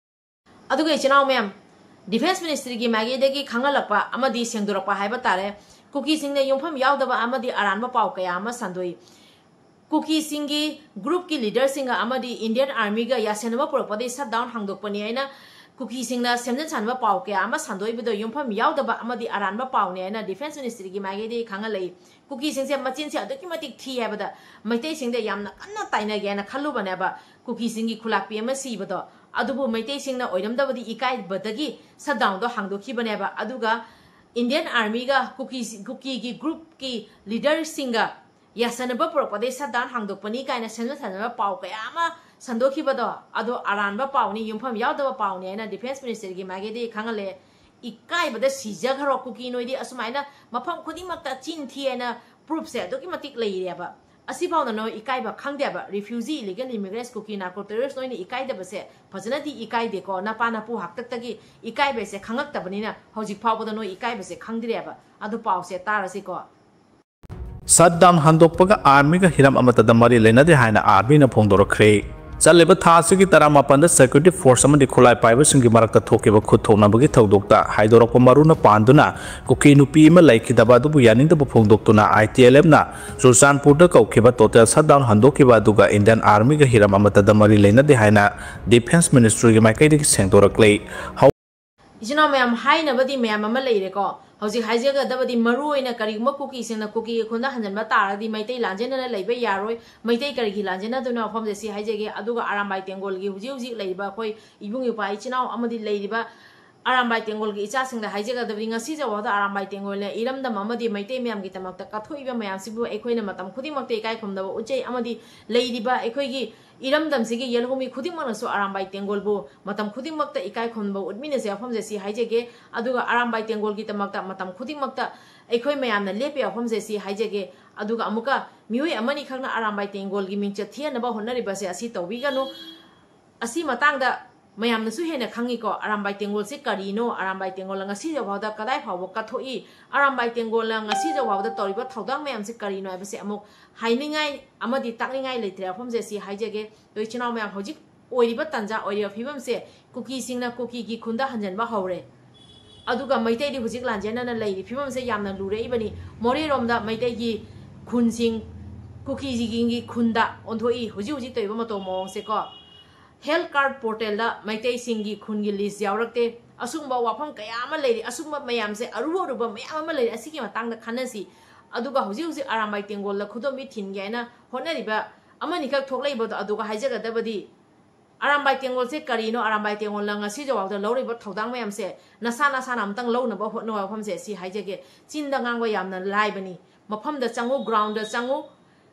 ꯑꯗꯨꯒ ꯏꯆꯤꯟ ꯏꯅꯥꯎ ꯃꯌꯥꯝ, Defence Ministryꯒꯤ ꯃꯥꯏꯀꯩꯗꯒꯤ ꯈꯪꯍꯜꯂꯛꯄ ꯑꯃꯗꯤ ꯁꯦꯡꯗꯣꯔꯛꯄ ꯍꯥꯏꯕ ꯇꯥꯔꯦ, ꯀꯨꯀꯤꯁꯤꯡꯅ ꯌꯨꯝꯐꯝ ꯌꯥꯎꯗꯕ ꯑꯃꯗꯤ ꯑꯔꯥꯟꯕ ꯄꯥꯎ ꯀꯌꯥ ꯑꯃ ꯁꯟꯗꯣꯛꯏ꯫ ꯀꯨꯀꯤꯁꯤꯡꯒꯤ groupꯀꯤ leaderꯁꯤꯡꯒ ꯑꯃꯗꯤ Indian Armyꯒ ꯌꯥꯁꯤꯟꯅꯕ ꯄꯨꯔꯛꯄꯗꯒꯤ shutdown ꯍꯥꯡꯗꯣꯛꯄꯅꯤ ꯍꯥꯏꯅ ꯀꯨꯀꯤꯁꯤꯡꯅ ꯁꯦꯝꯖꯤꯟ ꯁꯥꯖꯤꯟꯕ ꯄꯥꯎ ꯀꯌꯥ ꯑꯃ ꯁꯟꯗꯣꯛꯏꯕꯗꯣ ꯌꯨꯝꯐꯝ ꯌꯥꯎꯗꯕ ꯑꯃꯗꯤ ꯑꯔꯥꯟꯕ ꯄꯥꯎꯅꯤ ꯍꯥꯏꯅ Defence Ministryꯒꯤ ꯃꯥꯏꯀꯩꯗꯒꯤ ꯈꯪꯍꯜꯂꯛꯏ꯫ ꯀꯨꯀꯤꯁꯤꯡꯁꯦ ꯃꯆꯤꯟꯁꯦ ꯑꯗꯨꯛꯀꯤ ꯃꯇꯤꯛ ꯊꯤ ꯍꯥꯏꯕꯗ ꯃꯩꯇꯩꯁꯤꯡꯗ ꯌꯥꯝꯅ ꯀꯟꯅ ꯇꯥꯏꯅꯒꯦ ꯍꯥꯏꯅ ꯈꯜꯂꯨꯕꯅꯦꯕ꯫ ꯀꯨꯀꯤꯁꯤꯡꯒꯤ ꯈꯨꯂꯥꯛꯄꯤ ꯑꯃ ꯁꯤꯕꯗꯣ, ꯑꯗꯨꯕꯨ ꯃꯩꯇꯩꯁꯤꯡꯅ ꯑꯣꯏꯔꯝꯗꯕꯗꯤ ꯏꯀꯥꯏꯕꯗꯒꯤ shutdownꯗꯣ ꯍꯥꯡꯗꯣꯛꯈꯤꯕꯅꯦꯕ꯫ ꯑꯗꯨꯒ Indian Armyꯒ ꯀꯨꯀꯤ, ꯀꯨꯀꯤꯒꯤ groupꯀꯤ leaderꯁꯤꯡꯒ ꯌꯥꯁꯟꯅꯕ ꯄꯨꯔꯛꯄꯗꯒꯤ shutdown ꯍꯥꯡꯗꯣꯛꯄꯅꯤ ꯀꯥꯏꯅ ꯁꯦꯝꯖꯤꯟ ꯁꯥꯖꯤꯟꯕ ꯄꯥꯎ ꯀꯌꯥ ꯑꯃ ꯁꯟꯗꯣꯛꯈꯤꯕꯗꯣ, ꯑꯗꯣ ꯑꯔꯥꯟꯕ ꯄꯥꯎꯅꯤ, ꯌꯨꯝꯐꯝ ꯌꯥꯎꯗꯕ ꯄꯥꯎꯅꯤ ꯍꯥꯏꯅ Defence Ministryꯒꯤ ꯃꯥꯏꯀꯩꯗꯒꯤ ꯈꯪꯍꯜꯂꯦ꯫ ꯏꯀꯥꯏꯕꯗ ꯁꯤꯖꯈ꯭ꯔꯣ ꯀꯨꯀꯤ ꯅꯣꯏꯗꯤ꯫ ꯑꯁꯨꯃꯥꯏꯅ ꯃꯐꯝ ꯈꯨꯗꯤꯡꯃꯛꯇ ꯆꯤꯟ ꯊꯤ ꯍꯥꯏꯅ proofꯁꯦ ꯑꯗꯨꯛꯀꯤ ꯃꯇꯤꯛ ꯂꯩꯔꯦꯕ꯫ ꯑꯁꯤꯐꯥꯎꯗ ꯅꯣꯏ ꯏꯀꯥꯏꯕ ꯈꯪꯗꯦꯕ꯫ Refugee, illegal immigrants, ꯀꯨꯀꯤ narco terrorist ꯅꯣꯏꯅ ꯏꯀꯥꯏꯗꯕꯁꯦ ꯐꯖꯅꯗꯤ ꯏꯀꯥꯏꯗꯦꯀꯣ꯫ ꯅꯄꯥ ꯅꯄꯨ ꯍꯥꯛꯇꯛꯇꯒꯤ ꯏꯀꯥꯏꯕꯁꯦ ꯈꯪꯉꯛꯇꯕꯅꯤꯅ ꯍꯧꯖꯤꯛ ꯐꯥꯎꯕꯗ ꯅꯣꯏ ꯏꯀꯥꯏꯕꯁꯦ ꯈꯪꯗ꯭ꯔꯦꯕ꯫ ꯑꯗꯨ ꯄꯥꯎꯁꯦ ꯇꯥꯔꯁꯤꯀꯣ꯫ Shutdown ꯍꯟꯗꯣꯛꯄꯒ Armyꯒ ꯍꯤꯔꯝ ꯑꯃꯠꯇꯗ ꯃꯔꯤ ꯂꯩꯅꯗꯦ ꯍꯥꯏꯅ Armyꯅ ꯐꯣꯡꯗꯣꯔꯛꯈ꯭ꯔꯦ꯫ ꯆꯠꯂꯤꯕ ꯊꯥ ꯑꯁꯤꯒꯤ ꯇꯔꯥꯃꯥꯄꯟꯗ security force ꯑꯃꯗꯤ ꯈꯨꯠꯂꯥꯏ ꯄꯥꯏꯕꯁꯤꯡꯒꯤ ꯃꯔꯛꯇ ꯊꯣꯛꯈꯤꯕ ꯈꯨꯠ ꯊꯣꯛꯅꯕꯒꯤ ꯊꯧꯗꯣꯛꯇ ꯍꯥꯏꯗꯣꯔꯛꯄ ꯃꯔꯨꯅ ꯄꯥꯟꯗꯨꯅ ꯀꯨꯀꯤ ꯅꯨꯄꯤ ꯑꯃ ꯂꯩꯈꯤꯗꯕ ꯑꯗꯨꯕꯨ ꯌꯥꯅꯤꯡꯗꯕ ꯐꯣꯡꯗꯣꯛꯇꯨꯅ ITLFꯅ ꯆꯨꯔꯆꯥꯟꯄꯨꯔꯗ ꯀꯧꯈꯤꯕ total shutdown ꯍꯟꯗꯣꯛꯈꯤꯕ ꯑꯗꯨꯒ Indian Armyꯒ ꯍꯤꯔꯝ ꯑꯃꯠꯇꯗ ꯃꯔꯤ ꯂꯩꯅꯗꯦ ꯍꯥꯏꯅ Defence Ministryꯒꯤ ꯃꯥꯏꯀꯩꯗꯒꯤ ꯁꯦꯡꯗꯣꯔꯛꯂꯦ꯫ ꯏꯆꯤꯟ ꯏꯅꯥꯎ ꯃꯌꯥꯝ, ꯍꯥꯏꯅꯕꯗꯤ ꯃꯌꯥꯝ ꯑꯃ ꯂꯩꯔꯦꯀꯣ꯫ ꯍꯧꯖꯤꯛ ꯍꯥꯏꯖꯒꯗꯕꯗꯤ ꯃꯔꯨ ꯑꯣꯏꯅ ꯀꯔꯤꯒꯨꯝꯕ ꯀꯨꯀꯤꯁꯤꯡꯅ ꯀꯨꯀꯤꯒꯤ ꯈꯨꯟꯗ ꯍꯟꯖꯤꯟꯕ ꯇꯥꯔꯒꯗꯤ ꯃꯩꯇꯩ ꯂꯥꯟꯖꯦꯟꯅꯅ ꯂꯩꯕ ꯌꯥꯔꯣꯏ꯫ ꯃꯩꯇꯩ ꯀꯔꯤꯒꯤ ꯂꯥꯟꯖꯦꯟꯅꯗꯣꯏꯅꯣ ꯃꯐꯝꯁꯦ ꯁꯤ ꯍꯥꯏꯖꯒꯦ꯫ ꯑꯗꯨꯒ ꯑꯔꯥꯝꯕꯥꯏ ꯇꯦꯡꯒꯣꯜꯒꯤ ꯍꯧꯖꯤꯛ ꯍꯧꯖꯤꯛ ꯂꯩꯔꯤꯕ ꯑꯩꯈꯣꯏ ꯏꯕꯨꯡ ꯏꯄ꯭ꯋꯥ ꯏꯆꯤꯟ ꯏꯅꯥꯎ ꯑꯃꯗꯤ ꯂꯩꯔꯤꯕ ꯑꯔꯥꯝꯕꯥꯏ ꯇꯦꯡꯒꯣꯜꯒꯤ ꯏꯆꯥꯁꯤꯡꯗ ꯍꯥꯏꯖꯒꯗꯕꯗꯤ, ꯉꯁꯤ ꯐꯥꯎꯕꯗ ꯑꯔꯥꯝꯕꯥꯏ ꯇꯦꯡꯒꯣꯜꯅ ꯏꯔꯝꯗꯝ ꯑꯃꯗꯤ ꯃꯩꯇꯩ ꯃꯌꯥꯝꯒꯤꯗꯃꯛꯇ ꯀꯠꯊꯣꯛꯏꯕ ꯃꯌꯥꯝꯁꯤꯕꯨ ꯑꯩꯈꯣꯏꯅ ꯃꯇꯝ ꯈꯨꯗꯤꯡꯃꯛꯇ ꯏꯀꯥꯏ ꯈꯨꯝꯅꯕ ꯎꯠꯆꯩ, ꯑꯃꯗꯤ ꯂꯩꯔꯤꯕ ꯑꯩꯈꯣꯏꯒꯤ ꯏꯔꯝꯗꯝꯁꯤꯒꯤ ꯌꯦꯜꯍꯧꯃꯤ ꯈꯨꯗꯤꯡꯃꯛꯅꯁꯨ ꯑꯔꯥꯝꯕꯥꯏ ꯇꯦꯡꯒꯣꯜꯕꯨ ꯃꯇꯝ ꯈꯨꯗꯤꯡꯃꯛꯇ ꯏꯀꯥꯏ ꯈꯨꯝꯅꯕ ꯎꯠꯃꯤꯟꯅꯁꯦ ꯋꯥꯐꯝꯁꯦ ꯁꯤ ꯍꯥꯏꯖꯒꯦ꯫ ꯑꯗꯨꯒ ꯑꯔꯥꯝꯕꯥꯏ ꯇꯦꯡꯒꯣꯜꯒꯤꯗꯃꯛꯇ ꯃꯇꯝ ꯈꯨꯗꯤꯡꯃꯛꯇ ꯑꯩꯈꯣꯏ ꯃꯌꯥꯝꯅ ꯂꯦꯞꯄꯦ ꯋꯥꯐꯝꯁꯦ ꯁꯤ ꯍꯥꯏꯖꯒꯦ꯫ ꯑꯗꯨꯒ ꯑꯃꯨꯛꯀ ꯃꯤꯑꯣꯏ ꯑꯃꯅꯤꯈꯛꯅ ꯑꯔꯥꯝꯕꯥꯏ ꯇꯦꯡꯒꯣꯜꯒꯤ ꯃꯤꯡꯆꯠ ꯊꯤꯍꯟꯅꯕ ꯍꯣꯠꯅꯔꯤꯕꯁꯦ ꯑꯁꯤ ꯇꯧꯕꯤꯒꯅꯨ꯫ ꯑꯁꯤ ꯃꯇꯥꯡꯗ ꯃꯌꯥꯝꯅꯁꯨ ꯍꯦꯟꯅ ꯈꯪꯉꯤꯀꯣ, ꯑꯔꯥꯝꯕꯥꯏ ꯇꯦꯡꯒꯣꯜꯁꯤ ꯀꯔꯤꯅꯣ, ꯑꯔꯥꯝꯕꯥꯏ ꯇꯦꯡꯒꯣꯜꯅ ꯉꯁꯤ ꯐꯥꯎꯕꯗ ꯀꯗꯥꯏ ꯐꯥꯎꯕ ꯀꯠꯊꯣꯛꯏ, ꯑꯔꯥꯝꯕꯥꯏ ꯇꯦꯡꯒꯣꯜꯅ ꯉꯁꯤ ꯐꯥꯎꯕꯗ ꯇꯧꯔꯤꯕ ꯊꯧꯗꯥꯡ ꯃꯌꯥꯝꯁꯤ ꯀꯔꯤꯅꯣ ꯍꯥꯏꯕꯁꯦ ꯑꯃꯨꯛ ꯍꯥꯏꯅꯤꯡꯉꯥꯏ ꯑꯃꯗꯤ ꯇꯥꯛꯅꯤꯡꯉꯥꯏ ꯂꯩꯇ꯭ꯔꯦ ꯋꯥꯐꯝꯁꯦ ꯁꯤ ꯍꯥꯏꯖꯒꯦ꯫ ꯑꯗꯣ ꯏꯆꯤꯟ ꯏꯅꯥꯎ ꯃꯌꯥꯝ, ꯍꯧꯖꯤꯛ ꯑꯣꯏꯔꯤꯕ ꯇꯥꯟꯖꯥ, ꯑꯣꯏꯔꯤꯕ ꯐꯤꯕꯝꯁꯦ ꯀꯨꯀꯤꯁꯤꯡꯅ ꯀꯨꯀꯤꯒꯤ ꯈꯨꯟꯗ ꯍꯟꯖꯤꯟꯕ ꯍꯧꯔꯦ꯫ ꯑꯗꯨꯒ ꯃꯩꯇꯩꯗꯤ ꯍꯧꯖꯤꯛ ꯂꯥꯟꯖꯦꯟꯅꯅ ꯂꯩꯔꯤ ꯐꯤꯕꯝꯁꯦ ꯌꯥꯝꯅ ꯂꯨꯔꯛꯏꯕꯅꯤ꯫ ꯃꯣꯔꯦꯔꯣꯝꯗ ꯃꯩꯇꯩꯒꯤ ꯈꯨꯟꯁꯤꯡ ꯀꯨꯀꯤꯁꯤꯡꯒꯤ ꯈꯨꯟꯗ ꯑꯣꯟꯊꯣꯛꯏ ꯍꯧꯖꯤꯛ ꯍꯧꯖꯤꯛ ꯇꯧꯔꯤꯕ ꯃꯇꯧ ꯃꯑꯣꯡꯁꯦꯀꯣ꯫ ꯍꯦꯜꯊ ꯀꯥꯔꯗ ꯄꯣꯔꯇꯦꯜꯗ ꯃꯩꯇꯩꯁꯤꯡꯒꯤ ꯈꯨꯟꯒꯤ ꯂꯤꯁ ꯌꯥꯎꯔꯛꯇꯦ꯫ ꯑꯁꯤꯒꯨꯝꯕ ꯋꯥꯐꯝ ꯀꯌꯥ ꯑꯃ ꯂꯩꯔꯤ꯫ ꯑꯁꯤꯒꯨꯝꯕ ꯃꯌꯥꯝꯁꯦ ꯑꯔꯨ ꯑꯔꯨꯕ ꯃꯌꯥꯝ ꯑꯃ ꯂꯩꯔꯤ꯫ ꯑꯁꯤꯒꯤ ꯃꯇꯥꯡꯗ ꯈꯟꯅꯁꯤ꯫ ꯑꯗꯨꯒ ꯍꯧꯖꯤꯛ ꯍꯧꯖꯤꯛ ꯑꯔꯥꯝꯕꯥꯏ ꯇꯦꯡꯒꯣꯜꯗ ꯈꯨꯗꯣꯝꯕꯤ ꯊꯤꯟꯒꯦ ꯍꯥꯏꯅ ꯍꯣꯠꯅꯔꯤꯕ ꯑꯃꯅꯤꯈꯛ ꯊꯣꯛꯂꯛꯏꯕꯗꯣ ꯑꯗꯨꯒ ꯍꯥꯏꯖꯒꯗꯕꯗꯤ, ꯑꯔꯥꯝꯕꯥꯏ ꯇꯦꯡꯒꯣꯜꯁꯦ ꯀꯔꯤꯅꯣ? ꯑꯔꯥꯝꯕꯥꯏ ꯇꯦꯡꯒꯣꯜꯅ ꯉꯁꯤ ꯐꯥꯎꯕꯗ ꯂꯧꯔꯤꯕ ꯊꯧꯗꯥꯡ ꯃꯌꯥꯝꯁꯦ ꯅꯁꯥ ꯅꯁꯥꯅ ꯑꯃꯨꯛꯇꯪ ꯂꯧꯅꯕ ꯍꯣꯠꯅꯕ ꯋꯥꯐꯝꯁꯦ ꯁꯤ ꯍꯥꯏꯖꯒꯦ꯫ ꯆꯤꯟꯗ ꯉꯥꯡꯕ ꯌꯥꯝꯅ ꯂꯥꯏꯕꯅꯤ꯫ ꯃꯐꯝꯗ ꯆꯪꯉꯨ, ꯒ꯭ꯔꯥꯎꯟꯗ ꯆꯪꯉꯨ꯫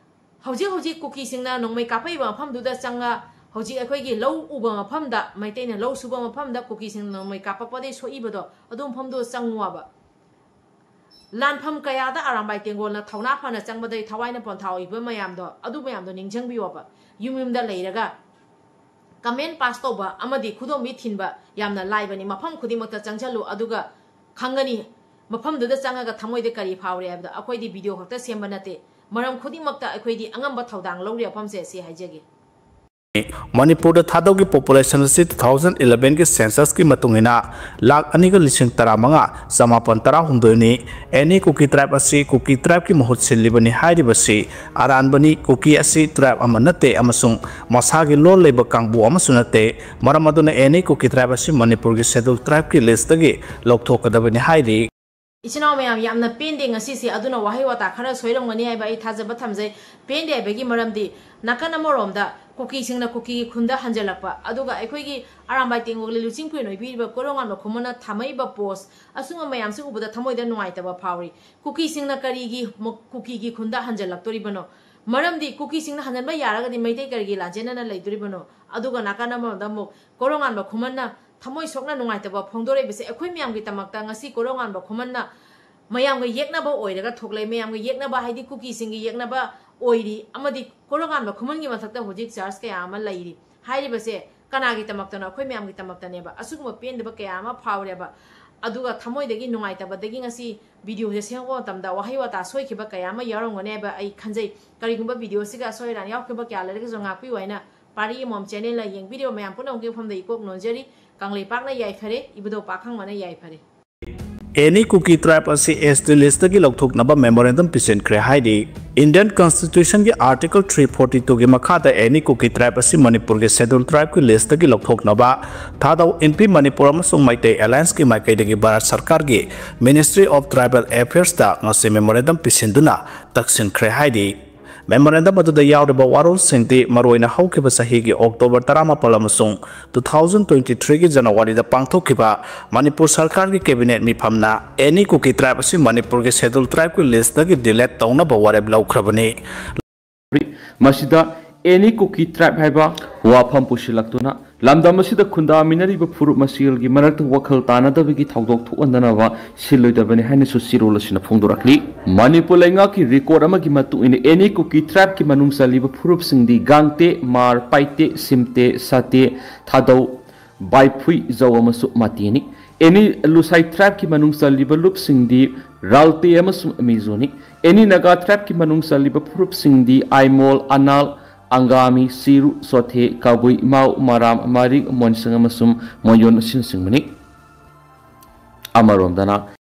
ꯍꯧꯖꯤꯛ ꯍꯧꯖꯤꯛ ꯀꯨꯀꯤꯁꯤꯡꯅ ꯅꯣꯡꯃꯩ ꯀꯥꯞꯄꯛꯏꯕ ꯃꯐꯝꯗꯨꯗ ꯆꯪꯉ, ꯍꯧꯖꯤꯛ ꯑꯩꯈꯣꯏꯒꯤ ꯂꯧ ꯎꯕ ꯃꯐꯝꯗ, ꯃꯩꯇꯩꯅ ꯂꯧ ꯁꯨꯕ ꯃꯐꯝꯗ ꯀꯨꯀꯤꯁꯤꯡꯅ ꯅꯣꯡꯃꯩ ꯀꯥꯞꯄꯛꯄꯗꯒꯤ ꯁꯣꯛꯏꯕꯗꯣ, ꯑꯗꯨ ꯃꯐꯝꯗꯨꯗ ꯆꯪꯉꯨ ꯍꯥꯏꯕ꯫ ꯂꯥꯟꯐꯝ ꯀꯌꯥꯗ ꯑꯔꯥꯝꯕꯥꯏ ꯇꯦꯡꯒꯣꯜꯅ ꯊꯧꯅꯥ ꯐꯅ ꯆꯪꯕꯗꯒꯤ ꯊꯋꯥꯏꯅ ꯄꯣꯟꯊꯥ ꯑꯣꯏꯕ ꯃꯌꯥꯝꯗꯣ, ꯑꯗꯨ ꯃꯌꯥꯝꯗꯣ ꯅꯤꯡꯁꯤꯡꯕꯤꯌꯣꯕ꯫ ꯌꯨꯝ ꯌꯨꯝꯗ ꯂꯩꯔꯒ ꯀꯃꯦꯟ ꯄꯥꯁ ꯇꯧꯕ ꯑꯃꯗꯤ ꯈꯨꯗꯣꯝꯕꯤ ꯊꯤꯟꯕ ꯌꯥꯝꯅ ꯂꯥꯏꯕꯅꯤ꯫ ꯃꯐꯝ ꯈꯨꯗꯤꯡꯃꯛꯇ ꯆꯪꯁꯤꯜꯂꯨ, ꯑꯗꯨꯒ ꯈꯪꯒꯅꯤ꯫ ꯃꯐꯝꯗꯨꯗ ꯆꯪꯉꯒ ꯊꯃꯣꯏꯗ ꯀꯔꯤ ꯐꯥꯎꯔꯦ ꯍꯥꯏꯕꯗꯣ꯫ ꯑꯩꯈꯣꯏꯗꯤ ꯚꯤꯗꯤꯑꯣ ꯈꯛꯇ ꯁꯦꯝꯕ ꯅꯠꯇꯦ, ꯃꯔꯝ ꯈꯨꯗꯤꯡꯃꯛꯇ ꯑꯩꯈꯣꯏꯗꯤ ꯑꯉꯝꯕ ꯊꯧꯗꯥꯡ ꯂꯧꯔꯤ ꯋꯥꯐꯝꯁꯦ ꯁꯤ ꯍꯥꯏꯖꯒꯦ꯫ ꯃꯅꯤꯄꯨꯔꯗ ꯊꯥꯗꯧꯒꯤ ꯄꯣꯄꯨꯂꯦꯁꯟ ꯑꯁꯤ ꯇꯨ ꯊꯥꯎꯖꯟ ꯏꯂꯚꯦꯟꯒꯤ ꯁꯦꯟꯁꯁꯀꯤ ꯃꯇꯨꯡ ꯏꯟꯅ ꯂꯥꯈ ꯑꯅꯤꯒ ꯂꯤꯁꯤꯡ ꯇꯔꯥꯃꯉꯥ ꯆꯃꯥꯄꯟ ꯇꯔꯥꯍꯨꯝꯗꯣꯏꯅꯤ꯫ ꯑꯦꯅꯤ ꯀꯨꯀꯤ ꯇ꯭ꯔꯥꯏꯕ ꯑꯁꯤ ꯀꯨꯀꯤ ꯇ꯭ꯔꯥꯏꯕꯀꯤ ꯃꯍꯨꯠ ꯁꯤꯜꯂꯤꯕꯅꯤ ꯍꯥꯏꯔꯤꯕꯁꯤ ꯑꯔꯥꯟꯕꯅꯤ꯫ ꯀꯨꯀꯤ ꯑꯁꯤ ꯇ꯭ꯔꯥꯏꯕ ꯑꯃ ꯅꯠꯇꯦ ꯑꯃꯁꯨꯡ ꯃꯁꯥꯒꯤ ꯂꯣꯜ ꯂꯩꯕ ꯀꯥꯡꯕꯨ ꯑꯃꯁꯨ ꯅꯠꯇꯦ꯫ ꯃꯔꯝ ꯑꯗꯨꯅ ꯑꯦꯅꯤ ꯀꯨꯀꯤ ꯇ꯭ꯔꯥꯏꯕ ꯑꯁꯤ ꯃꯅꯤꯄꯨꯔꯒꯤ ꯁꯦꯗꯨꯜ ꯇ꯭ꯔꯥꯏꯕꯀꯤ ꯂꯤꯁꯇꯒꯤ ꯂꯧꯊꯣꯛꯀꯗꯕꯅꯤ ꯍꯥꯏꯔꯤ꯫ ꯏꯆꯤꯟ ꯏꯅꯥꯎ ꯃꯌꯥꯝ, ꯌꯥꯝꯅ ꯄꯦꯟꯗꯦ ꯉꯁꯤꯁꯦ꯫ ꯑꯗꯨꯅ ꯋꯥꯍꯩ ꯋꯥꯇꯥ ꯈꯔ ꯁꯣꯏꯔꯝꯒꯅꯤ ꯍꯥꯏꯕ ꯑꯩ ꯊꯥꯖꯕ ꯊꯝꯖꯩ꯫ ꯄꯦꯟꯗꯦ ꯍꯥꯏꯕꯒꯤ ꯃꯔꯝꯗꯤ, ꯅꯥꯀꯟ ꯑꯃꯔꯣꯝꯗ ꯀꯨꯀꯤꯁꯤꯡꯅ ꯀꯨꯀꯤꯒꯤ ꯈꯨꯟꯗ ꯍꯟꯖꯜꯂꯛꯄ, ꯑꯗꯨꯒ ꯑꯩꯈꯣꯏꯒꯤ ꯑꯔꯥꯝꯕꯥꯏ ꯇꯦꯡꯒꯣꯠꯂꯤ ꯂꯨꯆꯤꯡꯄꯨꯔꯦꯟ ꯑꯣꯏꯕꯤꯔꯤꯕ ꯀꯣꯔꯧꯉꯥꯟꯕ ꯈꯨꯃꯟꯅ ꯊꯝꯃꯛꯏꯕ ꯄꯣꯁ ꯑꯁꯨꯝꯕ ꯃꯌꯥꯝꯁꯤ ꯎꯕꯗ ꯊꯃꯣꯏꯗ ꯅꯨꯡꯉꯥꯏꯇꯕ ꯐꯥꯎꯔꯤ꯫ ꯀꯨꯀꯤꯁꯤꯡꯅ ꯀꯔꯤꯒꯤ ꯃꯨ-, ꯀꯨꯀꯤꯒꯤ ꯈꯨꯟꯗ ꯍꯟꯖꯜꯂꯛꯇꯣꯔꯤꯕꯅꯣ? ꯃꯔꯝꯗꯤ ꯀꯨꯀꯤꯁꯤꯡꯅ ꯍꯟꯖꯟꯕ ꯌꯥꯔꯒꯗꯤ ꯃꯩꯇꯩ ꯀꯔꯤꯒꯤ ꯂꯥꯟꯖꯦꯟꯅꯅ ꯂꯩꯗꯣꯔꯤꯕꯅꯣ? ꯑꯗꯨꯒ ꯅꯥꯀꯟ ꯑꯃꯔꯣꯝꯗ ꯑꯃꯨꯛ ꯀꯣꯔꯧꯉꯥꯟꯕ ꯈꯨꯃꯟꯅ ꯊꯃꯣꯏ ꯁꯣꯛꯅ ꯅꯨꯡꯉꯥꯏꯇꯕ ꯐꯣꯡꯗꯣꯔꯛꯏꯕꯁꯦ ꯑꯩꯈꯣꯏ ꯃꯌꯥꯝꯒꯤꯗꯃꯛꯇ, ꯉꯁꯤ ꯀꯣꯔꯧꯉꯥꯟꯕ ꯈꯨꯃꯟꯅ ꯃꯌꯥꯝꯒ ꯌꯦꯛꯅꯕ ꯑꯣꯏꯔꯒ ꯊꯣꯛꯂꯛꯏ꯫ ꯃꯌꯥꯝꯒ ꯌꯦꯛꯅꯕ ꯍꯥꯏꯗꯤ ꯀꯨꯀꯤꯁꯤꯡꯒꯤ ꯌꯦꯛꯅꯕ ꯑꯣꯏꯔꯤ, ꯑꯃꯗꯤ ꯀꯣꯔꯧꯉꯥꯟꯕ ꯈꯨꯃꯟꯒꯤ ꯃꯊꯛꯇ ꯍꯧꯖꯤꯛ ꯆꯥꯔꯖ ꯀꯌꯥ ꯑꯃ ꯂꯩꯔꯤ꯫ ꯍꯥꯏꯔꯤꯕꯁꯦ ꯀꯅꯥꯒꯤꯗꯃꯛꯇꯅꯣ? ꯑꯩꯈꯣꯏ ꯃꯌꯥꯝꯒꯤꯗꯃꯛꯇꯅꯦꯕ꯫ ꯑꯁꯤꯒꯨꯝꯕ ꯄꯦꯟꯗꯕ ꯀꯌꯥ ꯑꯃ ꯐꯥꯎꯔꯦꯕ꯫ ꯑꯗꯨꯒ ꯊꯃꯣꯏꯗꯒꯤ ꯅꯨꯡꯉꯥꯏꯇꯕꯗꯒꯤ ꯉꯁꯤ ꯚꯤꯗꯤꯑꯣꯁꯦ ꯁꯦꯝꯃꯛꯄ ꯃꯇꯝꯗ ꯋꯥꯍꯩ ꯋꯥꯇꯥ ꯁꯣꯏꯈꯤꯕ ꯀꯌꯥ ꯑꯃ ꯌꯥꯎꯔꯝꯒꯅꯤ ꯍꯥꯏꯕ ꯑꯩ ꯈꯟꯖꯩ꯫ ꯀꯔꯤꯒꯨꯝꯕ ꯚꯤꯗꯤꯑꯣꯁꯤꯒ ꯑꯁꯣꯏ ꯑꯔꯥꯟ ꯌꯥꯎꯈꯤꯕ ꯀꯌꯥ ꯂꯩꯔꯒꯁꯨ ꯉꯥꯛꯄꯤꯌꯨ ꯍꯥꯏꯅ ꯄꯥꯔꯤ ꯑꯃꯃꯝ ꯆꯦꯅꯦꯜꯅ ꯌꯦꯡꯕꯤꯔꯤꯕ ꯃꯌꯥꯝ ꯄꯨꯝꯅꯃꯛꯀꯤ ꯃꯐꯝꯗ ꯏꯀꯣꯛ ꯅꯣꯟꯖꯔꯤ꯫ ꯀꯪꯂꯩꯄꯥꯛꯅ ꯌꯥꯏꯐꯔꯦ, ꯏꯕꯨꯙꯧ ꯄꯥꯈꯪꯕꯅ ꯌꯥꯏꯐꯔꯦ꯫ ꯑꯦꯅꯤ ꯀꯨꯀꯤ ꯇ꯭ꯔꯥꯏꯕ ꯑꯁꯤ ꯑꯦꯁ ꯇꯤ ꯂꯤꯁꯇꯒꯤ ꯂꯧꯊꯣꯛꯅꯕ ꯃꯦꯃꯣꯔꯦꯟꯗꯝ ꯄꯤꯁꯤꯟꯈ꯭ꯔꯦ ꯍꯥꯏꯔꯤ꯫ ꯏꯟꯗꯤꯌꯟ ꯀꯟꯁꯇꯤꯇ꯭ꯌꯨꯁꯟꯒꯤ ꯑꯥꯔꯇꯤꯀꯜ ꯊ꯭ꯔꯤ ꯐꯣꯔꯇꯤ ꯇꯨꯒꯤ ꯃꯈꯥꯗ ꯑꯦꯅꯤ ꯀꯨꯀꯤ ꯇ꯭ꯔꯥꯏꯕ ꯑꯁꯤ ꯃꯅꯤꯄꯨꯔꯒꯤ ꯁꯦꯗꯨꯜ ꯇ꯭ꯔꯥꯏꯕꯀꯤ ꯂꯤꯁꯇꯒꯤ ꯂꯧꯊꯣꯛꯅꯕ ꯊꯥꯗꯧ ꯏꯟꯄꯤ ꯃꯅꯤꯄꯨꯔ ꯑꯃꯁꯨꯡ ꯃꯩꯇꯩ ꯑꯦꯂꯥꯌꯟꯁꯀꯤ ꯃꯥꯏꯀꯩꯗꯒꯤ ꯚꯥꯔꯠ ꯁꯔꯀꯥꯔꯒꯤ ꯃꯤꯅꯤꯁꯇ꯭ꯔꯤ ꯑꯣꯐ ꯇ꯭ꯔꯥꯏꯕꯦꯜ ꯑꯦꯐꯤꯌꯔꯁꯇ ꯉꯁꯤ ꯃꯦꯃꯣꯔꯦꯟꯗꯝ ꯄꯤꯁꯤꯟꯗꯨꯅ ꯇꯛꯁꯤꯟꯈ꯭ꯔꯦ ꯍꯥꯏꯔꯤ꯫ ꯃꯦꯃꯣꯔꯦꯟꯗꯝ ꯑꯗꯨꯗ ꯌꯥꯎꯔꯤꯕ ꯋꯥꯔꯣꯜꯁꯤꯡꯗꯤ ꯃꯔꯨꯑꯣꯏꯅ ꯍꯧꯈꯤꯕ ꯆꯍꯤꯒꯤ ꯑꯣꯛꯇꯣꯕꯔ ꯇꯔꯥꯃꯥꯄꯜ ꯑꯃꯁꯨꯡ ꯇꯨ ꯊꯥꯎꯖꯟ ꯇ꯭ꯋꯦꯟꯇꯤ ꯊ꯭ꯔꯤꯒꯤ ꯖꯅꯋꯥꯔꯤꯗ ꯄꯥꯡꯊꯣꯛꯈꯤꯕ ꯃꯅꯤꯄꯨꯔ ꯁꯔꯀꯥꯔꯒꯤ ꯀꯦꯕꯤꯅꯦꯠ ꯃꯤꯐꯝꯅ ꯑꯦꯅꯤ ꯀꯨꯀꯤ ꯇ꯭ꯔꯥꯏꯕ ꯑꯁꯤ ꯃꯅꯤꯄꯨꯔꯒꯤ ꯁꯦꯗꯨꯜ ꯇ꯭ꯔꯥꯏꯕꯀꯤ ꯂꯤꯁꯇꯒꯤ ꯗꯤꯂꯦꯠ ꯇꯧꯅꯕ ꯋꯥꯔꯦꯞ ꯂꯧꯈ꯭ꯔꯕꯅꯤ꯫ ꯃꯁꯤꯗ ꯑꯦꯅꯤ ꯀꯨꯀꯤ ꯇ꯭ꯔꯥꯏꯕ ꯍꯥꯏꯕ ꯋꯥꯐꯝ ꯄꯨꯁꯤꯜꯂꯛꯇꯨꯅ ꯂꯝꯗꯝ ꯑꯁꯤꯗ ꯈꯨꯟꯗꯥꯃꯤꯟꯅꯔꯤꯕ ꯐꯨꯔꯨꯞ ꯃꯁꯦꯜꯒꯤ ꯃꯔꯛꯇ ꯋꯥꯈꯜ ꯇꯥꯅꯗꯕꯒꯤ ꯊꯧꯗꯣꯛ ꯊꯣꯛꯍꯟꯗꯅꯕ ꯁꯤꯜꯂꯣꯏꯗꯕꯅꯤ ꯍꯥꯏꯅꯁꯨ ꯆꯦꯔꯣꯜ ꯑꯁꯤꯅ ꯐꯣꯡꯗꯣꯔꯛꯂꯤ꯫ ꯃꯅꯤꯄꯨꯔ ꯂꯩꯉꯥꯛꯀꯤ ꯔꯦꯀꯣꯔꯗ ꯑꯃꯒꯤ ꯃꯇꯨꯡ ꯏꯟꯅ ꯑꯦꯅꯤ ꯀꯨꯀꯤ ꯇ꯭ꯔꯥꯏꯕꯀꯤ ꯃꯅꯨꯡ ꯆꯜꯂꯤꯕ ꯐꯨꯔꯨꯞꯁꯤꯡꯗꯤ ꯒꯥꯡꯇꯦ, ꯃꯥꯔ, ꯄꯥꯏꯇꯦ, ꯁꯤꯝꯇꯦ, ꯁꯥꯇꯦ, ꯊꯥꯗꯧ, ꯕꯥꯏꯐꯨꯏ, ꯖꯧ ꯑꯃꯁꯨꯡ ꯃꯥꯇꯦꯅꯤ꯫ ꯑꯦꯅꯤ ꯂꯨꯁꯥꯏ ꯇ꯭ꯔꯥꯏꯕꯀꯤ ꯃꯅꯨꯡ ꯆꯜꯂꯤꯕ ꯂꯨꯞꯁꯤꯡꯗꯤ ꯔꯥꯜꯇꯦ ꯑꯃꯁꯨꯡ ꯃꯤꯖꯣꯅꯤ꯫ ꯑꯦꯅꯤ ꯅꯥꯒꯥ ꯇ꯭ꯔꯥꯏꯕꯀꯤ ꯃꯅꯨꯡ ꯆꯜꯂꯤꯕ ꯐꯨꯔꯨꯞꯁꯤꯡꯗꯤ ꯑꯥꯏꯃꯣꯜ, ꯑꯅꯥꯜ, ꯑꯪꯒꯥꯃꯤ, ꯁꯤꯔꯨ, ꯆꯣꯊꯦ, ꯀꯕꯨꯏ, ꯃꯥꯎ, ꯃꯔꯥꯝ, ꯃꯔꯤꯛ, ꯃꯣꯟꯁꯪ ꯑꯃꯁꯨꯡ ꯃꯣꯌꯣꯟ ꯑꯁꯤꯅꯆꯤꯡꯕꯅꯤ꯫ ꯑꯃꯔꯣꯝꯗꯅ